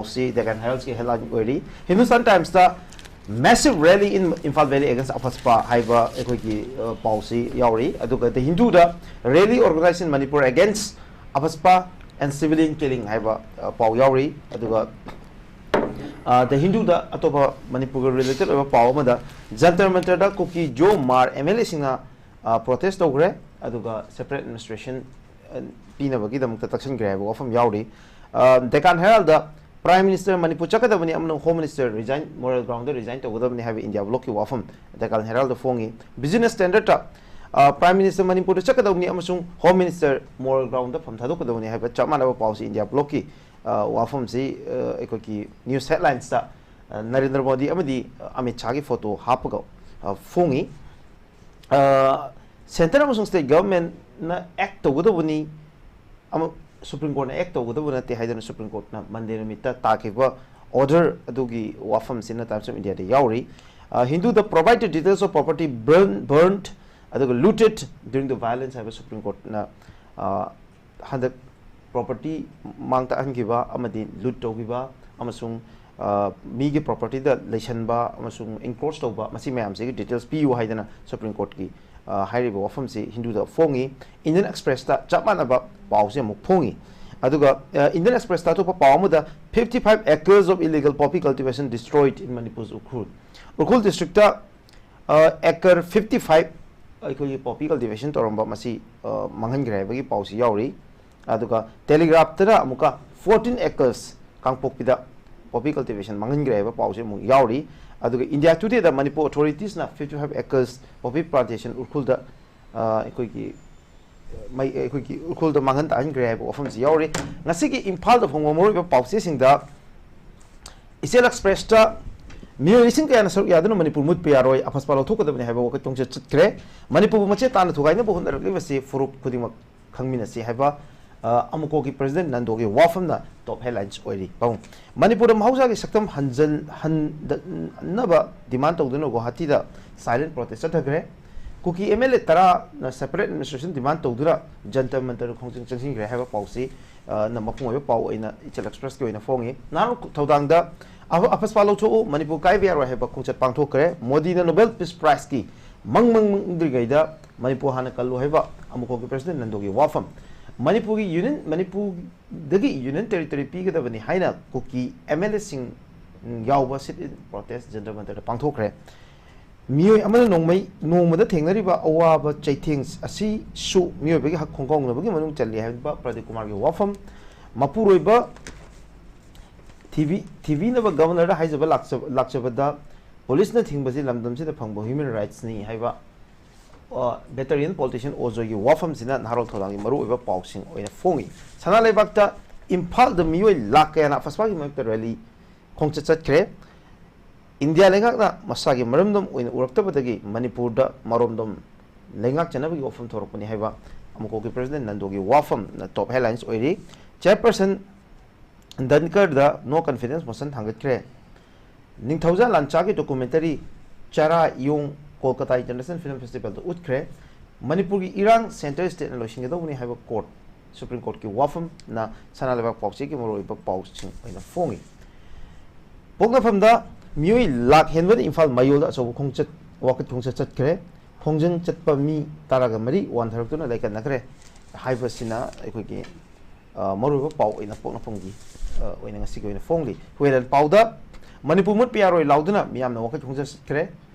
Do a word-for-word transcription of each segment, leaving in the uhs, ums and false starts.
ꯄꯥꯎꯁꯤ Deccan Heraldꯀꯤ headline ꯑꯣꯏꯔꯤ꯫ Hindustan Timesꯇ massive rally in Imphal Valley against AFSPA ꯍꯥꯏꯕ ꯑꯩꯈꯣꯏꯒꯤ, ꯑ, ꯄꯥꯎꯁꯤ ꯌꯥꯎꯔꯤ꯫ ꯑꯗꯨꯒ The Hinduꯗ rally organized in Manipur against AFSPA and civilian killing ꯍꯥꯏꯕ, ꯑ, ꯄꯥꯎ ꯌꯥꯎꯔꯤ꯫ ꯑꯗꯨꯒ, ꯑ, The Hinduꯗ ꯑꯇꯣꯞꯄ ꯃꯅꯤꯄꯨꯔꯒ related ꯑꯣꯏꯕ ꯄꯥꯎ ꯑꯃꯗ ꯖꯟꯇꯔ ꯃꯟꯇꯔꯗ ꯀꯨꯀꯤ ꯖꯣ ꯃꯥꯔ MLAꯁꯤꯡꯅ, ꯑ, protest ꯇꯧꯈ꯭ꯔꯦ꯫ ꯑꯗꯨꯒ separate administration, ꯑ, ꯄꯤꯅꯕꯒꯤꯗꯃꯛꯇ ꯇꯛꯁꯤꯟꯈ꯭ꯔꯦ ꯍꯥꯏꯕ ꯋꯥꯐꯝ ꯌꯥꯎꯔꯤ꯫ ꯑ, Deccan Heraldꯗ Prime Minister ꯃꯅꯤꯄꯨꯔ ꯆꯠꯀꯗꯕꯅꯤ ꯑꯃꯁꯨꯡ Home Minister resign, moral groundꯗ resign ꯇꯧꯒꯗꯕꯅꯤ ꯍꯥꯏꯕ India Blockꯀꯤ ꯋꯥꯐꯝ Deccan Heraldꯗ ꯐꯣꯡꯉꯤ꯫ Business Standardꯇ, ꯑ, Prime Minister ꯃꯅꯤꯄꯨꯔꯗ ꯆꯠꯀꯗꯕꯅꯤ ꯑꯃꯁꯨꯡ Home Minister moral groundꯗ ꯐꯝ ꯊꯥꯗꯣꯛꯀꯗꯕꯅꯤ ꯍꯥꯏꯕ ꯆꯞ ꯃꯥꯟꯅꯕ ꯄꯥꯎꯁꯤ India Blockꯀꯤ, ꯑ, ꯋꯥꯐꯝꯁꯤ, ꯑ, ꯑꯩꯈꯣꯏꯒꯤ news headlinesꯇ, ꯑ, ꯅꯔꯦꯟꯗ꯭ꯔ ꯃꯣꯗꯤ ꯑꯃꯗꯤ, ꯑ, ꯑꯃꯤꯠ ꯁꯥꯍꯒꯤ photo ꯍꯥꯞꯄꯒ, ꯑ, ꯐꯣꯡꯉꯤ꯫ ꯑ, centre ꯑꯃꯁꯨꯡ state governmentꯅ act ꯇꯧꯒꯗꯧꯕꯅꯤ, ꯑꯃ Supreme Courtꯅ act ꯇꯧꯒꯗꯧꯕ ꯅꯠꯇꯦ ꯍꯥꯏꯗꯨꯅ Supreme Courtꯅ Monday ꯅꯨꯃꯤꯠꯇ ꯇꯥꯈꯤꯕ order ꯑꯗꯨꯒꯤ ꯋꯥꯐꯝꯁꯤꯅ Times of Indiaꯗ ꯌꯥꯎꯔꯤ꯫ ꯑ, Hinduꯗ provide the details of property burn, burnt ꯑꯗꯨꯒ looted during the violence ꯍꯥꯏꯕ Supreme Courtꯅ, ꯑ, ꯍꯟꯗꯛ property ꯃꯥꯡ ꯇꯥꯛꯍꯟꯈꯤꯕ ꯑꯃꯗꯤ loot ꯇꯧꯈꯤꯕ ꯑꯃꯁꯨꯡ, ꯑ, ꯃꯤꯒꯤ propertyꯗ ꯂꯩꯁꯟꯕ ꯑꯃꯁꯨꯡ encroach ꯇꯧꯕ, ꯃꯁꯤ ꯃꯌꯥꯝꯁꯤꯒꯤ details ꯄꯤꯌꯨ ꯍꯥꯏꯗꯅ Supreme Courtꯀꯤ, ꯑ, ꯍꯥꯏꯔꯤꯕ ꯋꯥꯐꯝꯁꯤ Hinduꯗ ꯐꯣꯡꯉꯤ꯫ Indian Expressꯇ ꯆꯞ ꯃꯥꯟꯅꯕ ꯄꯥꯎꯁꯦ ꯑꯃꯨꯛ ꯐꯣꯡꯉꯤ꯫ ꯑꯗꯨꯒ, ꯑ, Indian Expressꯇ ꯑꯇꯣꯞꯄ ꯄꯥꯎ ꯑꯃꯗ fifty five acres of illegal poppy cultivation destroyed in Manipur's Ukhrul꯫ Ukhrul districtꯇ, ꯑ, acre fifty five ꯑꯩꯈꯣꯏꯒꯤ poppy cultivation ꯇꯧꯔꯝꯕ ꯃꯁꯤ, ꯑ, ꯃꯥꯡꯍꯟꯈ꯭ꯔꯦ ꯍꯥꯏꯕꯒꯤ ꯄꯥꯎꯁꯤ ꯌꯥꯎꯔꯤ꯫ ꯑꯗꯨꯒ Telegraphꯇꯅ ꯑꯃꯨꯛꯀ fourteen acres ꯀꯥꯡꯄꯣꯛꯄꯤꯗ poppy cultivation ꯃꯥꯡꯍꯟꯈ꯭ꯔꯦ ꯍꯥꯏꯕ ꯄꯥꯎꯁꯤ ꯑꯃꯨꯛ ꯌꯥꯎꯔꯤ꯫ ꯑꯗꯨꯒ India Todayꯗ Manipur authoritiesꯅ fifty five acres poppy plantation ꯎꯈ꯭ꯔꯨꯜꯗ, ꯑ, ꯑꯩꯈꯣꯏꯒꯤ ꯃꯩ, ꯑꯩꯈꯣꯏꯒꯤ ꯎꯈ꯭ꯔꯨꯜꯗ ꯃꯥꯡꯍꯟ ꯇꯥꯛꯍꯟꯈ꯭ꯔꯦ ꯍꯥꯏꯕ ꯋꯥꯐꯝꯁꯤ ꯌꯥꯎꯔꯤ꯫ ꯉꯁꯤꯒꯤ ꯏꯝꯐꯥꯜꯗ ꯐꯣꯡꯕ ꯃꯔꯨꯑꯣꯏꯕ ꯄꯥꯎꯆꯦꯁꯤꯡꯗ ꯏꯆꯦꯜ ꯑꯦꯛꯁꯄ꯭ꯔꯦꯁꯇ ꯃꯤꯑꯣꯏ ꯂꯤꯁꯤꯡ ꯀꯌꯥꯅ ꯁꯔꯨꯛ ꯌꯥꯗꯨꯅ ꯃꯅꯤꯄꯨꯔ ꯃꯨꯠꯄ ꯌꯥꯔꯣꯏ, ꯑꯐꯁꯄꯥ ꯂꯧꯊꯣꯛꯀꯗꯕꯅꯤ ꯍꯥꯏꯕ ꯋꯥꯈꯜ ꯈꯣꯡꯆꯠ ꯆꯠꯈ꯭ꯔꯦ꯫ ꯃꯅꯤꯄꯨꯔꯕꯨ ꯃꯆꯦꯠ ꯇꯥꯅ ꯊꯨꯒꯥꯏꯅꯕ ꯍꯣꯠꯅꯔꯛꯂꯤꯕꯁꯤ ꯐꯨꯔꯨꯞ ꯈꯨꯗꯤꯡꯃꯛ ꯈꯪꯃꯤꯟꯅꯁꯤ ꯍꯥꯏꯕ, ꯑ, ꯑꯃꯨꯀꯣꯒꯤ president ꯅꯟꯗꯣꯒꯤ ꯋꯥꯐꯝꯅ top headlines ꯑꯣꯏꯔꯤ꯫ ꯄꯥꯕꯨꯡ, ꯃꯅꯤꯄꯨꯔꯗ ꯃꯍꯧꯁꯥꯒꯤ ꯁꯛꯇꯝ ꯍꯟꯖꯟ-, ꯍꯟꯗꯅꯕ demand ꯇꯧꯗꯨꯅ ꯒꯨꯋꯥꯍꯥꯇꯤꯗ silent protest ꯆꯠꯊꯈ꯭ꯔꯦ꯫ ꯀꯨꯀꯤ MLA ꯇꯔꯥꯅ separate administration demand ꯇꯧꯗꯨꯅ ꯖꯟꯇꯔ ꯃꯟꯇꯔ ꯈꯣꯡꯖꯪ ꯆꯪꯁꯤꯟꯈ꯭ꯔꯦ ꯍꯥꯏꯕ ꯄꯥꯎꯁꯤ ꯑ, ꯅ ꯃꯄꯨꯡ ꯑꯣꯏꯕ ꯄꯥꯎ ꯑꯣꯏꯅ ꯏꯆꯦꯜ ꯑꯦꯛꯁꯄ꯭ꯔꯦꯁꯀꯤ ꯑꯣꯏꯅ ꯐꯣꯡꯉꯤ꯫ ꯅꯍꯥꯔꯣꯜ ꯊꯧꯗꯥꯡꯗ ꯑꯐ-, ꯑꯐꯁꯄꯥ ꯂꯧꯊꯣꯛꯎ, ꯃꯅꯤꯄꯨꯔ ꯀꯥꯏꯕ ꯌꯥꯔꯣꯏ ꯍꯥꯏꯕ ꯈꯣꯡꯆꯠ ꯄꯥꯡꯊꯣꯛꯈ꯭ꯔꯦ꯫ ꯃꯣꯗꯤꯅ ꯅꯣꯕꯦꯜ ꯄꯤꯁ ꯄ꯭ꯔꯥꯏꯖꯀꯤ ꯃꯪ ꯃꯪ ꯃꯪꯗ꯭ꯔꯤꯉꯩꯗ ꯃꯅꯤꯄꯨꯔ ꯍꯥꯟꯅ ꯀꯜꯂꯨ ꯍꯥꯏꯕ ꯑꯃꯨꯀꯣꯒꯤ ꯄ꯭ꯔꯦꯁꯤꯗꯦꯟ ꯅꯟꯗꯣꯒꯤ ꯋꯥꯐꯝ꯫ ꯃꯅꯤꯄꯨꯔꯒꯤ ꯌꯨꯅꯤꯌꯟ, ꯃꯅꯤꯄꯨꯔꯗꯒꯤ ꯌꯨꯅꯤꯌꯟ ꯇꯦꯔꯤꯇꯣꯔꯤ ꯄꯤꯒꯗꯕꯅꯤ ꯍꯥꯏꯅ ꯀꯨꯀꯤ ꯑꯦꯝ ꯑꯦꯜ ꯑꯦꯁꯤꯡ ꯌꯥꯎꯕ ꯁꯤꯠ ꯏꯟ ꯄ꯭ꯔꯣꯇꯦꯁ ꯖꯟꯇꯔ ꯃꯟꯇꯔꯗ ꯄꯥꯡꯊꯣꯛꯈ꯭ꯔꯦ꯫ ꯃꯤꯑꯣꯏ ꯑꯃꯅ ꯅꯣꯡꯃꯩ, ꯅꯣꯡꯃꯗ ꯊꯦꯡꯅꯔꯤꯕ ꯑꯋꯥꯕ ꯆꯩꯊꯦꯡ ꯑꯁꯤꯁꯨ ꯃꯤꯑꯣꯏꯕꯒꯤ ꯍꯛ ꯈꯣꯡꯒꯥꯎꯅꯕꯒꯤ ꯃꯅꯨꯡ ꯆꯜꯂꯤ ꯍꯥꯏꯕ ꯄ꯭ꯔꯗꯤꯞ ꯀꯨꯃꯥꯔꯒꯤ ꯋꯥꯐꯝ꯫ ꯃꯄꯨꯔꯣꯏꯕ ꯊꯤꯕꯤ-, ꯊꯤꯕꯤꯅꯕ ꯒꯕꯔꯅꯔꯗ ꯍꯥꯏꯖꯕ ꯂꯥꯛꯆ-, ꯂꯥꯛꯆꯕꯗ ꯄꯨꯂꯤꯁꯅ ꯊꯤꯡꯕꯁꯤ ꯂꯝꯗꯝꯁꯤꯗ ꯐꯪꯕ ꯍ꯭ꯌꯨꯃꯦꯟ ꯔꯥꯏꯠꯁꯅꯤ ꯍꯥꯏꯕ, ꯑ, ꯕꯦꯇꯔꯤꯌꯟ ꯄꯣꯂꯤꯇꯤꯁꯤꯌꯟ ꯑꯣꯖꯣꯏꯒꯤ ꯋꯥꯐꯝꯁꯤꯅ ꯅꯍꯥꯔꯣꯜ ꯊꯧꯗꯥꯡꯒꯤ ꯃꯔꯨꯑꯣꯏꯕ ꯄꯥꯎꯁꯤꯡ ꯑꯣꯏꯅ ꯐꯣꯡꯏ꯫ ꯁꯅꯥ ꯂꯩꯕꯥꯛꯇ ꯏꯝꯐꯥꯜꯗ ꯃꯤꯑꯣꯏ ꯂꯥꯈ ꯀꯌꯥꯅ ꯑꯐꯁꯄꯥꯒꯤ ꯃꯥꯌꯣꯛꯇ ꯔꯦꯂꯤ ꯈꯣꯡꯆꯠ ꯆꯠꯈ꯭ꯔꯦ꯫ ꯏꯟꯗꯤꯌꯥ ꯂꯩꯉꯥꯛꯅ ꯃꯁꯥꯒꯤ ꯃꯔꯝꯗꯝ ꯑꯣꯏꯅ ꯎꯔꯛꯇꯕꯗꯒꯤ ꯃꯅꯤꯄꯨꯔꯗ ꯃꯔꯣꯝꯗꯣꯝ ꯂꯩꯉꯥꯛꯆꯅꯕꯒꯤ ꯋꯥꯐꯝ ꯊꯣꯔꯛꯄꯅꯤ ꯍꯥꯏꯕ ꯑꯃꯨꯀꯣꯒꯤ ꯄ꯭ꯔꯦꯁꯤꯗꯦꯟ ꯅꯟꯗꯣꯒꯤ ꯋꯥꯐꯝꯅ ꯇꯣꯞ ꯍꯦꯗꯂꯥꯏꯟꯁ ꯑꯣꯏꯔꯤ꯫ ꯆꯦꯌꯔꯄꯔꯁꯟ ꯙꯟꯀꯔꯗ ꯅꯣ ꯀꯟꯐꯤꯗꯦꯟꯁ ꯃꯣꯁꯟ ꯊꯥꯡꯒꯠꯈ꯭ꯔꯦ꯫ ꯅꯤꯡꯊꯧꯖꯥ ꯂꯥꯟꯆꯥꯒꯤ ꯗꯣꯀꯨꯃꯦꯟꯇꯔꯤ ꯆꯔꯥ ꯌꯣꯡ ꯀꯣꯜꯀꯇꯥ ꯏꯟꯇꯔꯅꯦꯁꯅꯦꯜ ꯐꯤꯂꯝ ꯐꯦꯁꯇꯤꯚꯦꯜꯗ ꯎꯠꯈ꯭ꯔꯦ꯫ ꯃꯅꯤꯄꯨꯔꯒꯤ ꯏꯔꯥꯡ ꯁꯦꯟꯇ꯭ꯔꯦꯜ ꯁ꯭ꯇꯦꯠꯅ ꯂꯣꯏꯁꯤꯟꯒꯗꯧꯕꯅꯤ ꯍꯥꯏꯕ ꯀꯣꯔꯠ, ꯁꯨꯄ꯭ꯔꯤꯝ ꯀꯣꯔꯠꯀꯤ ꯋꯥꯐꯝꯅ ꯁꯅꯥ ꯂꯩꯕꯥꯛ ꯄꯥꯎꯆꯦꯒꯤ ꯃꯔꯨꯑꯣꯏꯕ ꯄꯥꯎꯁꯤꯡ ꯑꯣꯏꯅ ꯐꯣꯡꯏ꯫ ꯄꯣꯛꯅꯐꯝꯗ ꯃꯤꯑꯣꯏ ꯂꯥꯈ ꯍꯦꯟꯕꯅ ꯏꯝꯐꯥꯜ ꯃꯌꯣꯜꯗ ꯑꯆꯧꯕ ꯈꯣꯡꯆꯠ, ꯋꯥꯀꯠ ꯈꯣꯡꯆꯠ ꯆꯠꯈ꯭ꯔꯦ꯫ ꯈꯣꯡꯖꯪ ꯆꯠꯄ ꯃꯤ ꯇꯔꯥꯒ ꯃꯔꯤ ꯋꯥꯟꯊꯔꯛꯇꯨꯅ ꯂꯩꯀꯠꯅꯈ꯭ꯔꯦ ꯍꯥꯏꯕꯁꯤꯅ ꯑꯩꯈꯣꯏꯒꯤ, ꯑ, ꯃꯔꯨꯑꯣꯏꯕ ꯄꯥꯎ ꯑꯣꯏꯅ ꯄꯣꯛꯅꯐꯝꯒꯤ, ꯑ, ꯑꯣꯏꯅ ꯉꯁꯤꯒꯤ ꯑꯣꯏꯅ ꯐꯣꯡꯂꯤ꯫ ꯍꯨꯏꯂꯦꯟ ꯄꯥꯎꯗ ꯃꯅꯤꯄꯨꯔ ꯃꯨꯠꯄ ꯌꯥꯔꯣꯏ ꯂꯥꯎꯗꯨꯅ ꯃꯤꯌꯥꯝꯅ ꯋꯥꯀꯠ ꯈꯣꯡꯆꯠ ꯆꯠꯈ꯭ꯔꯦ꯫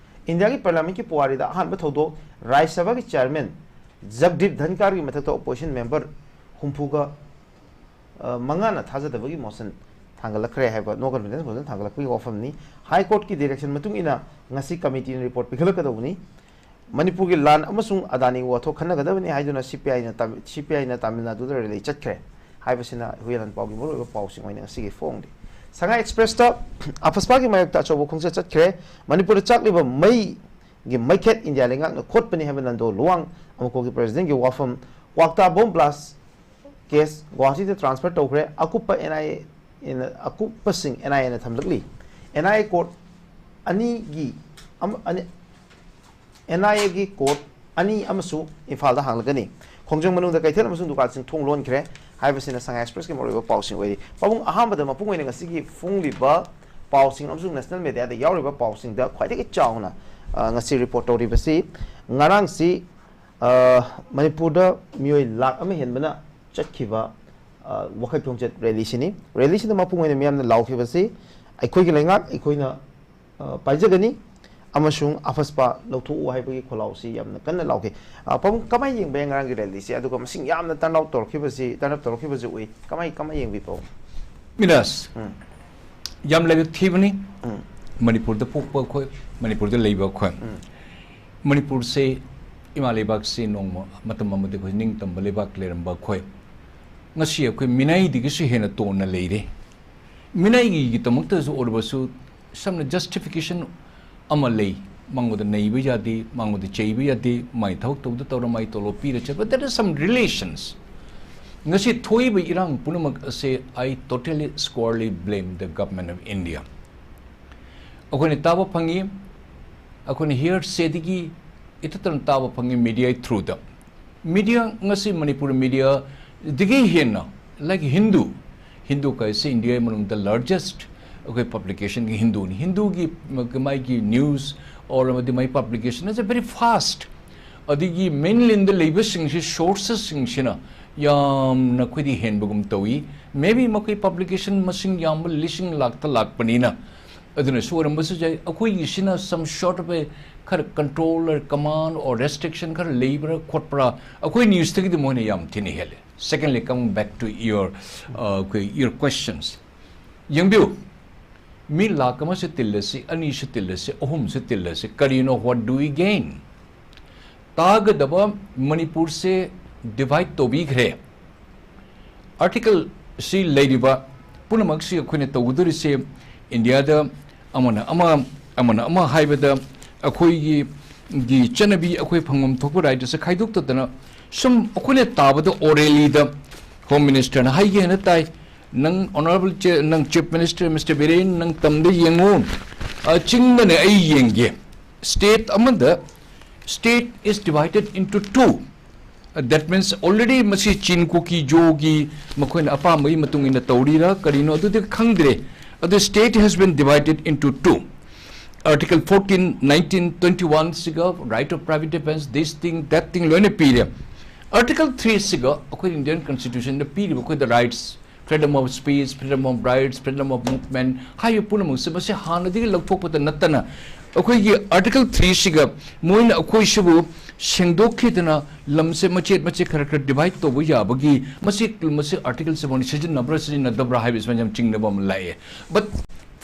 ꯏꯟꯗꯤꯌꯥꯒꯤ ꯄꯥꯔꯂꯤꯌꯥꯃꯦꯟꯠꯀꯤ ꯄꯨꯋꯥꯔꯤꯗ ꯑꯍꯥꯟꯕ ꯊꯧꯗꯣꯛ, ꯔꯥꯖ꯭ꯌ ꯁꯚꯥꯒꯤ ꯆꯤꯌꯥꯔꯃꯦꯟ ꯖꯒꯗꯤꯞ ꯙꯟꯀꯥꯔꯒꯤ ꯃꯊꯛꯇ ꯑꯣꯄꯣꯖꯤꯁꯟ ꯃꯦꯝꯕꯔ ꯍꯨꯝꯐꯨꯒ, ꯑ, ꯃꯉꯥꯅ ꯊꯥꯖꯗꯕꯒꯤ ꯃꯣꯁꯟ ꯊꯥꯡꯒꯠꯂꯛꯈ꯭ꯔꯦ ꯍꯥꯏꯕ, ꯅꯣ ꯀꯟꯐꯤꯗꯦꯟꯁ ꯃꯣꯁꯟ ꯊꯥꯡꯒꯠꯂꯛꯄꯒꯤ ꯋꯥꯐꯝꯅꯤ꯫ ꯍꯥꯏ ꯀꯣꯔꯠꯀꯤ ꯗꯤꯔꯦꯛꯁꯟ ꯃꯇꯨꯡ ꯏꯟꯅ ꯉꯁꯤ ꯀꯃꯤꯇꯤꯅ ꯔꯤꯄꯣꯔꯠ ꯄꯤꯈꯠꯂꯛꯀꯗꯧꯕꯅꯤ꯫ ꯃꯅꯤꯄꯨꯔꯒꯤ ꯂꯥꯟ ꯑꯃꯁꯨꯡ ꯑꯗꯥꯅꯤꯒꯤ ꯋꯥꯊꯣꯛ ꯈꯟꯅꯒꯗꯕꯅꯤ ꯍꯥꯏꯗꯨꯅ ꯁꯤ ꯄꯤ ꯑꯥꯏꯅ ꯇꯥꯃꯤ-, ꯁꯤ ꯄꯤ ꯑꯥꯏꯅ ꯇꯥꯃꯤꯜ ꯅꯥꯗꯨꯗ ꯔꯦꯂꯤ ꯆꯠꯈ꯭ꯔꯦ ꯍꯥꯏꯕꯁꯤꯅ ꯍꯨꯏꯂꯦꯟ ꯄꯥꯎꯒꯤ ꯃꯔꯨꯑꯣꯏꯕ ꯄꯥꯎꯁꯤꯡ ꯑꯣꯏꯅ ꯉꯁꯤꯒꯤ ꯐꯣꯡꯂꯤ꯫ ꯁꯉꯥꯏ ꯑꯦꯛꯁꯄ꯭ꯔꯦꯁꯇ ꯑꯐꯁꯄꯥꯒꯤ ꯃꯥꯌꯣꯛꯇ ꯑꯆꯧꯕ ꯈꯣꯡꯆꯠ ꯆꯠꯈ꯭ꯔꯦ꯫ ꯃꯅꯤꯄꯨꯔꯗ ꯆꯥꯛꯂꯤꯕ ꯃꯩꯒꯤ ꯃꯩꯈꯦꯠ ꯏꯟꯗꯤꯌꯥ ꯂꯩꯉꯥꯛꯅ ꯈꯣꯠꯄꯅꯤ ꯍꯥꯏꯕ ꯅꯟꯗꯣ ꯂꯨꯋꯥꯡ ꯑꯃꯨꯀꯣꯒꯤ ꯄ꯭ꯔꯦꯁꯤꯗꯦꯟꯒꯤ ꯋꯥꯐꯝ꯫ ꯀ꯭ꯋꯥꯛꯇꯥ ꯕꯣꯝ ꯕ꯭ꯂꯥꯁ ꯀꯦꯁ ꯒꯨꯋꯥꯍꯥꯇꯤꯗ ꯇ꯭ꯔꯥꯟꯁꯐꯔ ꯇꯧꯈ꯭ꯔꯦ꯫ ꯑꯀꯨꯞꯄ ꯑꯦꯟ ꯑꯥꯏ ꯑꯦꯅ, ꯑꯀꯨꯞꯄꯁꯤꯡ ꯑꯦꯟ ꯑꯥꯏ ꯑꯦꯅ ꯊꯝꯂꯛꯂꯤ꯫ ꯑꯦꯟ ꯑꯥꯏ ꯑꯦ ꯀꯣꯔꯠ ꯑꯅꯤꯒꯤ ꯑꯃ-, ꯑꯅꯤ, ꯑꯦꯟ ꯑꯥꯏ ꯑꯦꯒꯤ ꯀꯣꯔꯠ ꯑꯅꯤ ꯑꯃꯁꯨ ꯏꯝꯐꯥꯜꯗ ꯍꯥꯡꯂꯒꯅꯤ꯫ ꯈꯣꯡꯖꯪ ꯃꯅꯨꯡꯗ ꯀꯩꯊꯦꯜ ꯑꯃꯁꯨꯡ ꯗꯨꯀꯥꯟꯁꯤꯡ ꯊꯣꯡ ꯂꯣꯟꯈ꯭ꯔꯦ꯫ ꯍꯥꯏꯕꯁꯤꯅ ꯁꯉꯥꯏ ꯑꯦꯛꯁꯄ꯭ꯔꯦꯁꯀꯤ ꯃꯔꯨꯑꯣꯏꯕ ꯄꯥꯎꯁꯤꯡ ꯑꯣꯏꯔꯤ꯫ ꯄꯥꯕꯨꯡ, ꯑꯍꯥꯟꯕꯗ ꯃꯄꯨꯡ ꯑꯣꯏꯅ ꯉꯁꯤꯒꯤ ꯐꯣꯡꯂꯤꯕ ꯄꯥꯎꯁꯤꯡ ꯑꯃꯁꯨꯡ ꯅꯦꯁꯅꯦꯜ ꯃꯦꯗꯤꯌꯥꯗ ꯌꯥꯎꯔꯤꯕ ꯄꯥꯎꯁꯤꯡꯗ ꯈ꯭ꯋꯥꯏꯗꯒꯤ ꯆꯥꯎꯅ, ꯑ, ꯉꯁꯤ ꯔꯤꯄꯣꯔꯠ ꯇꯧꯔꯤꯕꯁꯤ ꯉꯔꯥꯡꯁꯤ, ꯑ, ꯃꯅꯤꯄꯨꯔꯗ ꯃꯤꯑꯣꯏ ꯂꯥꯈ ꯑꯃ ꯍꯦꯟꯕꯅ ꯆꯠꯈꯤꯕ, ꯑ, ꯋꯥꯈꯜ ꯈꯣꯡꯆꯠ ꯔꯦꯂꯤꯁꯤꯅꯤ꯫ ꯔꯦꯂꯤꯁꯤꯗ ꯃꯄꯨꯡ ꯑꯣꯏꯅ ꯃꯤꯌꯥꯝꯅ ꯂꯥꯎꯈꯤꯕꯁꯤ, "ꯑꯩꯈꯣꯏꯒꯤ ꯂꯩꯉꯥꯛ ꯑꯩꯈꯣꯏꯅ, ꯑ, ꯄꯥꯏꯖꯒꯅꯤ" ꯑꯃꯁꯨꯡ "ꯑꯐꯁꯄꯥ ꯂꯧꯊꯣꯛꯎ" ꯍꯥꯏꯕꯒꯤ ꯈꯣꯜꯂꯥꯎꯁꯤ ꯌꯥꯝꯅ ꯀꯟꯅ ꯂꯥꯎꯈꯤ꯫ ꯑ, ꯄꯥꯕꯨꯡ, ꯀꯃꯥꯏꯅ ꯌꯦꯡꯕ ꯌꯥꯏ ꯉꯔꯥꯡꯒꯤ ꯔꯦꯂꯤꯁꯤ? ꯑꯗꯨꯒ ꯃꯁꯤꯡ ꯌꯥꯝꯅ ꯇꯔꯟ ꯑꯥꯎꯠ ꯇꯧꯔꯛꯈꯤꯕꯁꯤ, ꯇꯔꯟ ꯑꯞ ꯇꯧꯔꯛꯈꯤꯕꯁꯤ ꯎꯏ꯫ ꯀꯃꯥꯏ, ꯀꯃꯥꯏ ꯌꯦꯡꯕꯤ, ꯄꯥꯕꯨꯡ? ꯃꯤꯔꯥꯖ, ꯎꯝ꯫ ꯌꯥꯝ ꯂꯥꯏꯕꯛ ꯊꯤꯕꯅꯤ꯫ ꯎꯝ꯫ ꯃꯅꯤꯄꯨꯔꯗ ꯄꯣꯛꯄ ꯑꯩꯈꯣꯏ, ꯃꯅꯤꯄꯨꯔꯗ ꯂꯩꯕ ꯑꯩꯈꯣꯏ꯫ ꯎꯝ꯫ ꯃꯅꯤꯄꯨꯔꯁꯦ, ꯏꯃꯥ ꯂꯩꯕꯥꯛꯁꯦ ꯅꯣꯡꯃ ꯃꯇꯝ ꯑꯃꯗ ꯑꯩꯈꯣꯏ ꯅꯤꯡꯇꯝꯕ ꯂꯩꯕꯥꯛ ꯂꯩꯔꯝꯕ ꯑꯩꯈꯣꯏ, ꯉꯁꯤ ꯑꯩꯈꯣꯏ ꯃꯤꯅꯥꯏꯗꯒꯤꯁꯨ ꯍꯦꯟꯅ ꯇꯣꯟꯅ ꯂꯩꯔꯦ꯫ ꯃꯤꯅꯥꯏꯒꯤꯗꯃꯛꯇꯁꯨ ꯑꯣꯏꯔꯕꯁꯨ, ꯁꯝꯅ ꯖꯁꯇꯤꯐꯤꯀꯦꯁꯟ ꯑꯃ ꯂꯩ, ꯃꯉꯣꯟꯗ ꯅꯩꯕ ꯌꯥꯗꯦ, ꯃꯉꯣꯟꯗ ꯆꯩꯕ ꯌꯥꯗꯦ, ꯃꯥꯏ ꯊꯕꯛ ꯇꯧꯗ ꯇꯧꯔ ꯃꯥꯏ ꯇꯣꯂꯣꯞ ꯄꯤꯔ ꯆꯠꯄ, there are some relations꯫ ꯉꯁꯤ ꯊꯣꯛꯏꯕ ꯏꯔꯥꯡ ꯄꯨꯝꯅꯃꯛ ꯑꯁꯦ, I totally squarely blame the government of India꯫ ꯑꯩꯈꯣꯏꯅ ꯇꯥꯕ ꯐꯪꯉꯤ, ꯑꯩꯈꯣꯏꯅ ꯍꯤꯌꯔꯁꯦꯗꯒꯤ ꯏꯊꯠꯇꯅ ꯇꯥꯕ ꯐꯪꯉꯤ, ꯃꯦꯗꯤꯌꯥ ꯊ꯭ꯔꯨꯗ꯫ ꯃꯦꯗꯤꯌꯥ, ꯉꯁꯤ ꯃꯅꯤꯄꯨꯔ ꯃꯦꯗꯤꯌꯥꯗꯒꯤ ꯍꯦꯟꯅ, like ꯍꯤꯟꯗꯨ, ꯍꯤꯟꯗꯨ ꯀꯥꯏꯁꯦ ꯏꯟꯗꯤꯌꯥꯒꯤ ꯃꯅꯨꯡꯗ ꯂꯥꯔꯖꯦꯁ ꯑꯩꯈꯣꯏ ꯄꯕ꯭ꯂꯤꯀꯦꯁꯟꯒꯤ ꯍꯤꯟꯗꯨꯅꯤ꯫ ꯍꯤꯟꯗꯨꯒꯤ ꯃ-, ꯃꯥꯒꯤ ꯅ꯭ꯌꯨꯁ ꯑꯣꯔ ꯑꯃꯗꯤ ꯃꯥꯒꯤ ꯄꯕ꯭ꯂꯤꯀꯦꯁꯟ ꯑꯁꯦ ꯚꯦꯔꯤ ꯐꯥꯁ꯫ ꯑꯗꯒꯤ ꯃꯦꯟꯂꯦꯟꯗ ꯂꯩꯕꯁꯤꯡꯁꯤ, ꯁꯣꯔꯁꯦꯁꯁꯤꯡꯁꯤꯅ ꯌꯥꯝꯅ ꯑꯩꯈꯣꯏꯗꯤ ꯍꯦꯟꯕꯒꯨꯝ ꯇꯧꯏ꯫ ꯃꯦꯕꯤ ꯃꯈꯣꯏ ꯄꯕ꯭ꯂꯤꯀꯦꯁꯟ ꯃꯁꯤꯡ ꯌꯥꯝꯕ, ꯂꯤꯁꯤꯡ ꯂꯥꯛꯇ ꯂꯥꯛꯄꯅꯤꯅ ꯑꯗꯨꯅꯁꯨ ꯑꯣꯏꯔꯝꯕꯁꯨ ꯌꯥꯏ꯫ ꯑꯩꯈꯣꯏꯒꯤꯁꯤꯅ some short of a ꯈꯔ control or command or restriction ꯈꯔ ꯂꯩꯕ꯭ꯔꯥ ꯈꯣꯠꯄ꯭ꯔꯥ, ꯑꯩꯈꯣꯏ ꯅ꯭ꯌꯨꯁꯇꯒꯤꯗꯤ ꯃꯣꯏꯅ ꯌꯥꯝ ꯊꯤꯅ ꯍꯦꯜꯂꯦ꯫ Secondly, coming back to your, uh, your questions, ꯌꯦꯡꯕꯤꯌꯨ, ꯃꯤ ꯂꯥꯛ ꯑꯃꯁꯨ ꯇꯤꯜꯂꯁꯤ, ꯑꯅꯤꯁꯨ ꯇꯤꯜꯂꯁꯤ, ꯑꯍꯨꯝꯁꯨ ꯇꯤꯜꯂꯁꯤ, ꯀꯔꯤꯅꯣ, what do we gain? ꯇꯥꯒꯗꯕ ꯃꯅꯤꯄꯨꯔꯁꯦ ꯗꯤꯚꯥꯏꯠ ꯇꯧꯕꯤꯈ꯭ꯔꯦ꯫ ꯑꯥꯔꯇꯤꯀꯜ ꯁꯤ ꯂꯩꯔꯤꯕ ꯄꯨꯝꯅꯃꯛꯁꯤ ꯑꯩꯈꯣꯏꯅ ꯇꯧꯒꯗꯧꯔꯤꯁꯦ, ꯏꯟꯗꯤꯌꯥꯗ ꯑꯃꯅ ꯑꯃ, ꯑꯃꯅ ꯑꯃ ꯍꯥꯏꯕꯗ, ꯑꯩꯈꯣꯏꯒꯤ, ꯒꯤ ꯆꯠꯅꯕꯤ, ꯑꯩꯈꯣꯏ ꯐꯪꯐꯝ ꯊꯣꯛꯄ ꯔꯥꯏꯠ ꯑꯁꯦ ꯈꯥꯏꯗꯣꯛꯇꯗꯅ, ꯁꯨꯝ ꯑꯩꯈꯣꯏꯅ ꯇꯥꯕꯗ ꯑꯣꯔꯦꯂꯤꯗ ꯍꯣꯝ ꯃꯤꯅꯤꯁꯇꯔꯅ ꯍꯥꯏꯒꯦ ꯍꯥꯏꯅ ꯇꯥꯏ, ꯅꯪ ꯑꯣꯅꯔꯦꯕꯜ ꯆꯦ-, ꯅꯪ ꯆꯤꯐ ꯃꯤꯅꯤꯁꯇꯔ ꯃꯤꯁꯇꯔ ꯕꯤꯔꯦꯟ, ꯅꯪ ꯇꯝꯗ ꯌꯦꯡꯉꯨ, ꯑ, ꯆꯤꯡꯗꯅꯦ ꯑꯩ ꯌꯦꯡꯒꯦ꯫ State ꯑꯃꯗ, state is divided into two. That means already ꯃꯁꯤ ꯆꯤꯟ ꯀꯨꯀꯤ ꯖꯣꯒꯤ ꯃꯈꯣꯏꯅ ꯑꯄꯥꯝꯕꯒꯤ ꯃꯇꯨꯡ ꯏꯟꯅ ꯇꯧꯔꯤꯔꯥ ꯀꯔꯤꯅꯣ ꯑꯗꯨꯗꯤ ꯈꯪꯗ꯭ꯔꯦ꯫ ꯑꯗꯨ state has been divided into two. Article fourteen, nineteen, twenty-one ꯁꯤꯒ right of private defense, this thing, that thing ꯂꯣꯏꯅ ꯄꯤꯔꯦ꯫ Article three ꯁꯤꯒ ꯑꯩꯈꯣꯏ Indian Constitution ꯗ ꯄꯤꯔꯤꯕ ꯑꯩꯈꯣꯏꯗ rights, freedom of speech, freedom of rights, freedom of movement ꯍꯥꯏꯔꯤꯕ ꯄꯨꯝꯅꯃꯛꯁꯦ ꯃꯁꯤ ꯍꯥꯟꯅꯗꯒꯤ ꯂꯧꯊꯣꯛꯄꯗ ꯅꯠꯇꯅ ꯑꯩꯈꯣꯏꯒꯤ Article three ꯁꯤꯒ ꯃꯣꯏꯅ ꯑꯩꯈꯣꯏꯁꯤꯕꯨ ꯁꯦꯡꯗꯣꯛꯈꯤꯗꯅ ꯂꯝꯁꯦ ꯃꯆꯦꯠ ꯃꯆꯦꯠ ꯈꯔ ꯈꯔ divide ꯇꯧꯕ ꯌꯥꯕꯒꯤ ꯃꯁꯤ, ꯃꯁꯤ article ꯁꯦ ꯃꯣꯏꯅ ꯁꯤꯖꯤꯟꯅꯕ꯭ꯔꯥ ꯁꯤꯖꯤꯟꯅꯗꯕ꯭ꯔꯥ ꯍꯥꯏꯕꯁꯤ ꯌꯥꯝ ꯆꯤꯡꯅꯕ ꯑꯃ ꯂꯥꯛꯑꯦ꯫ But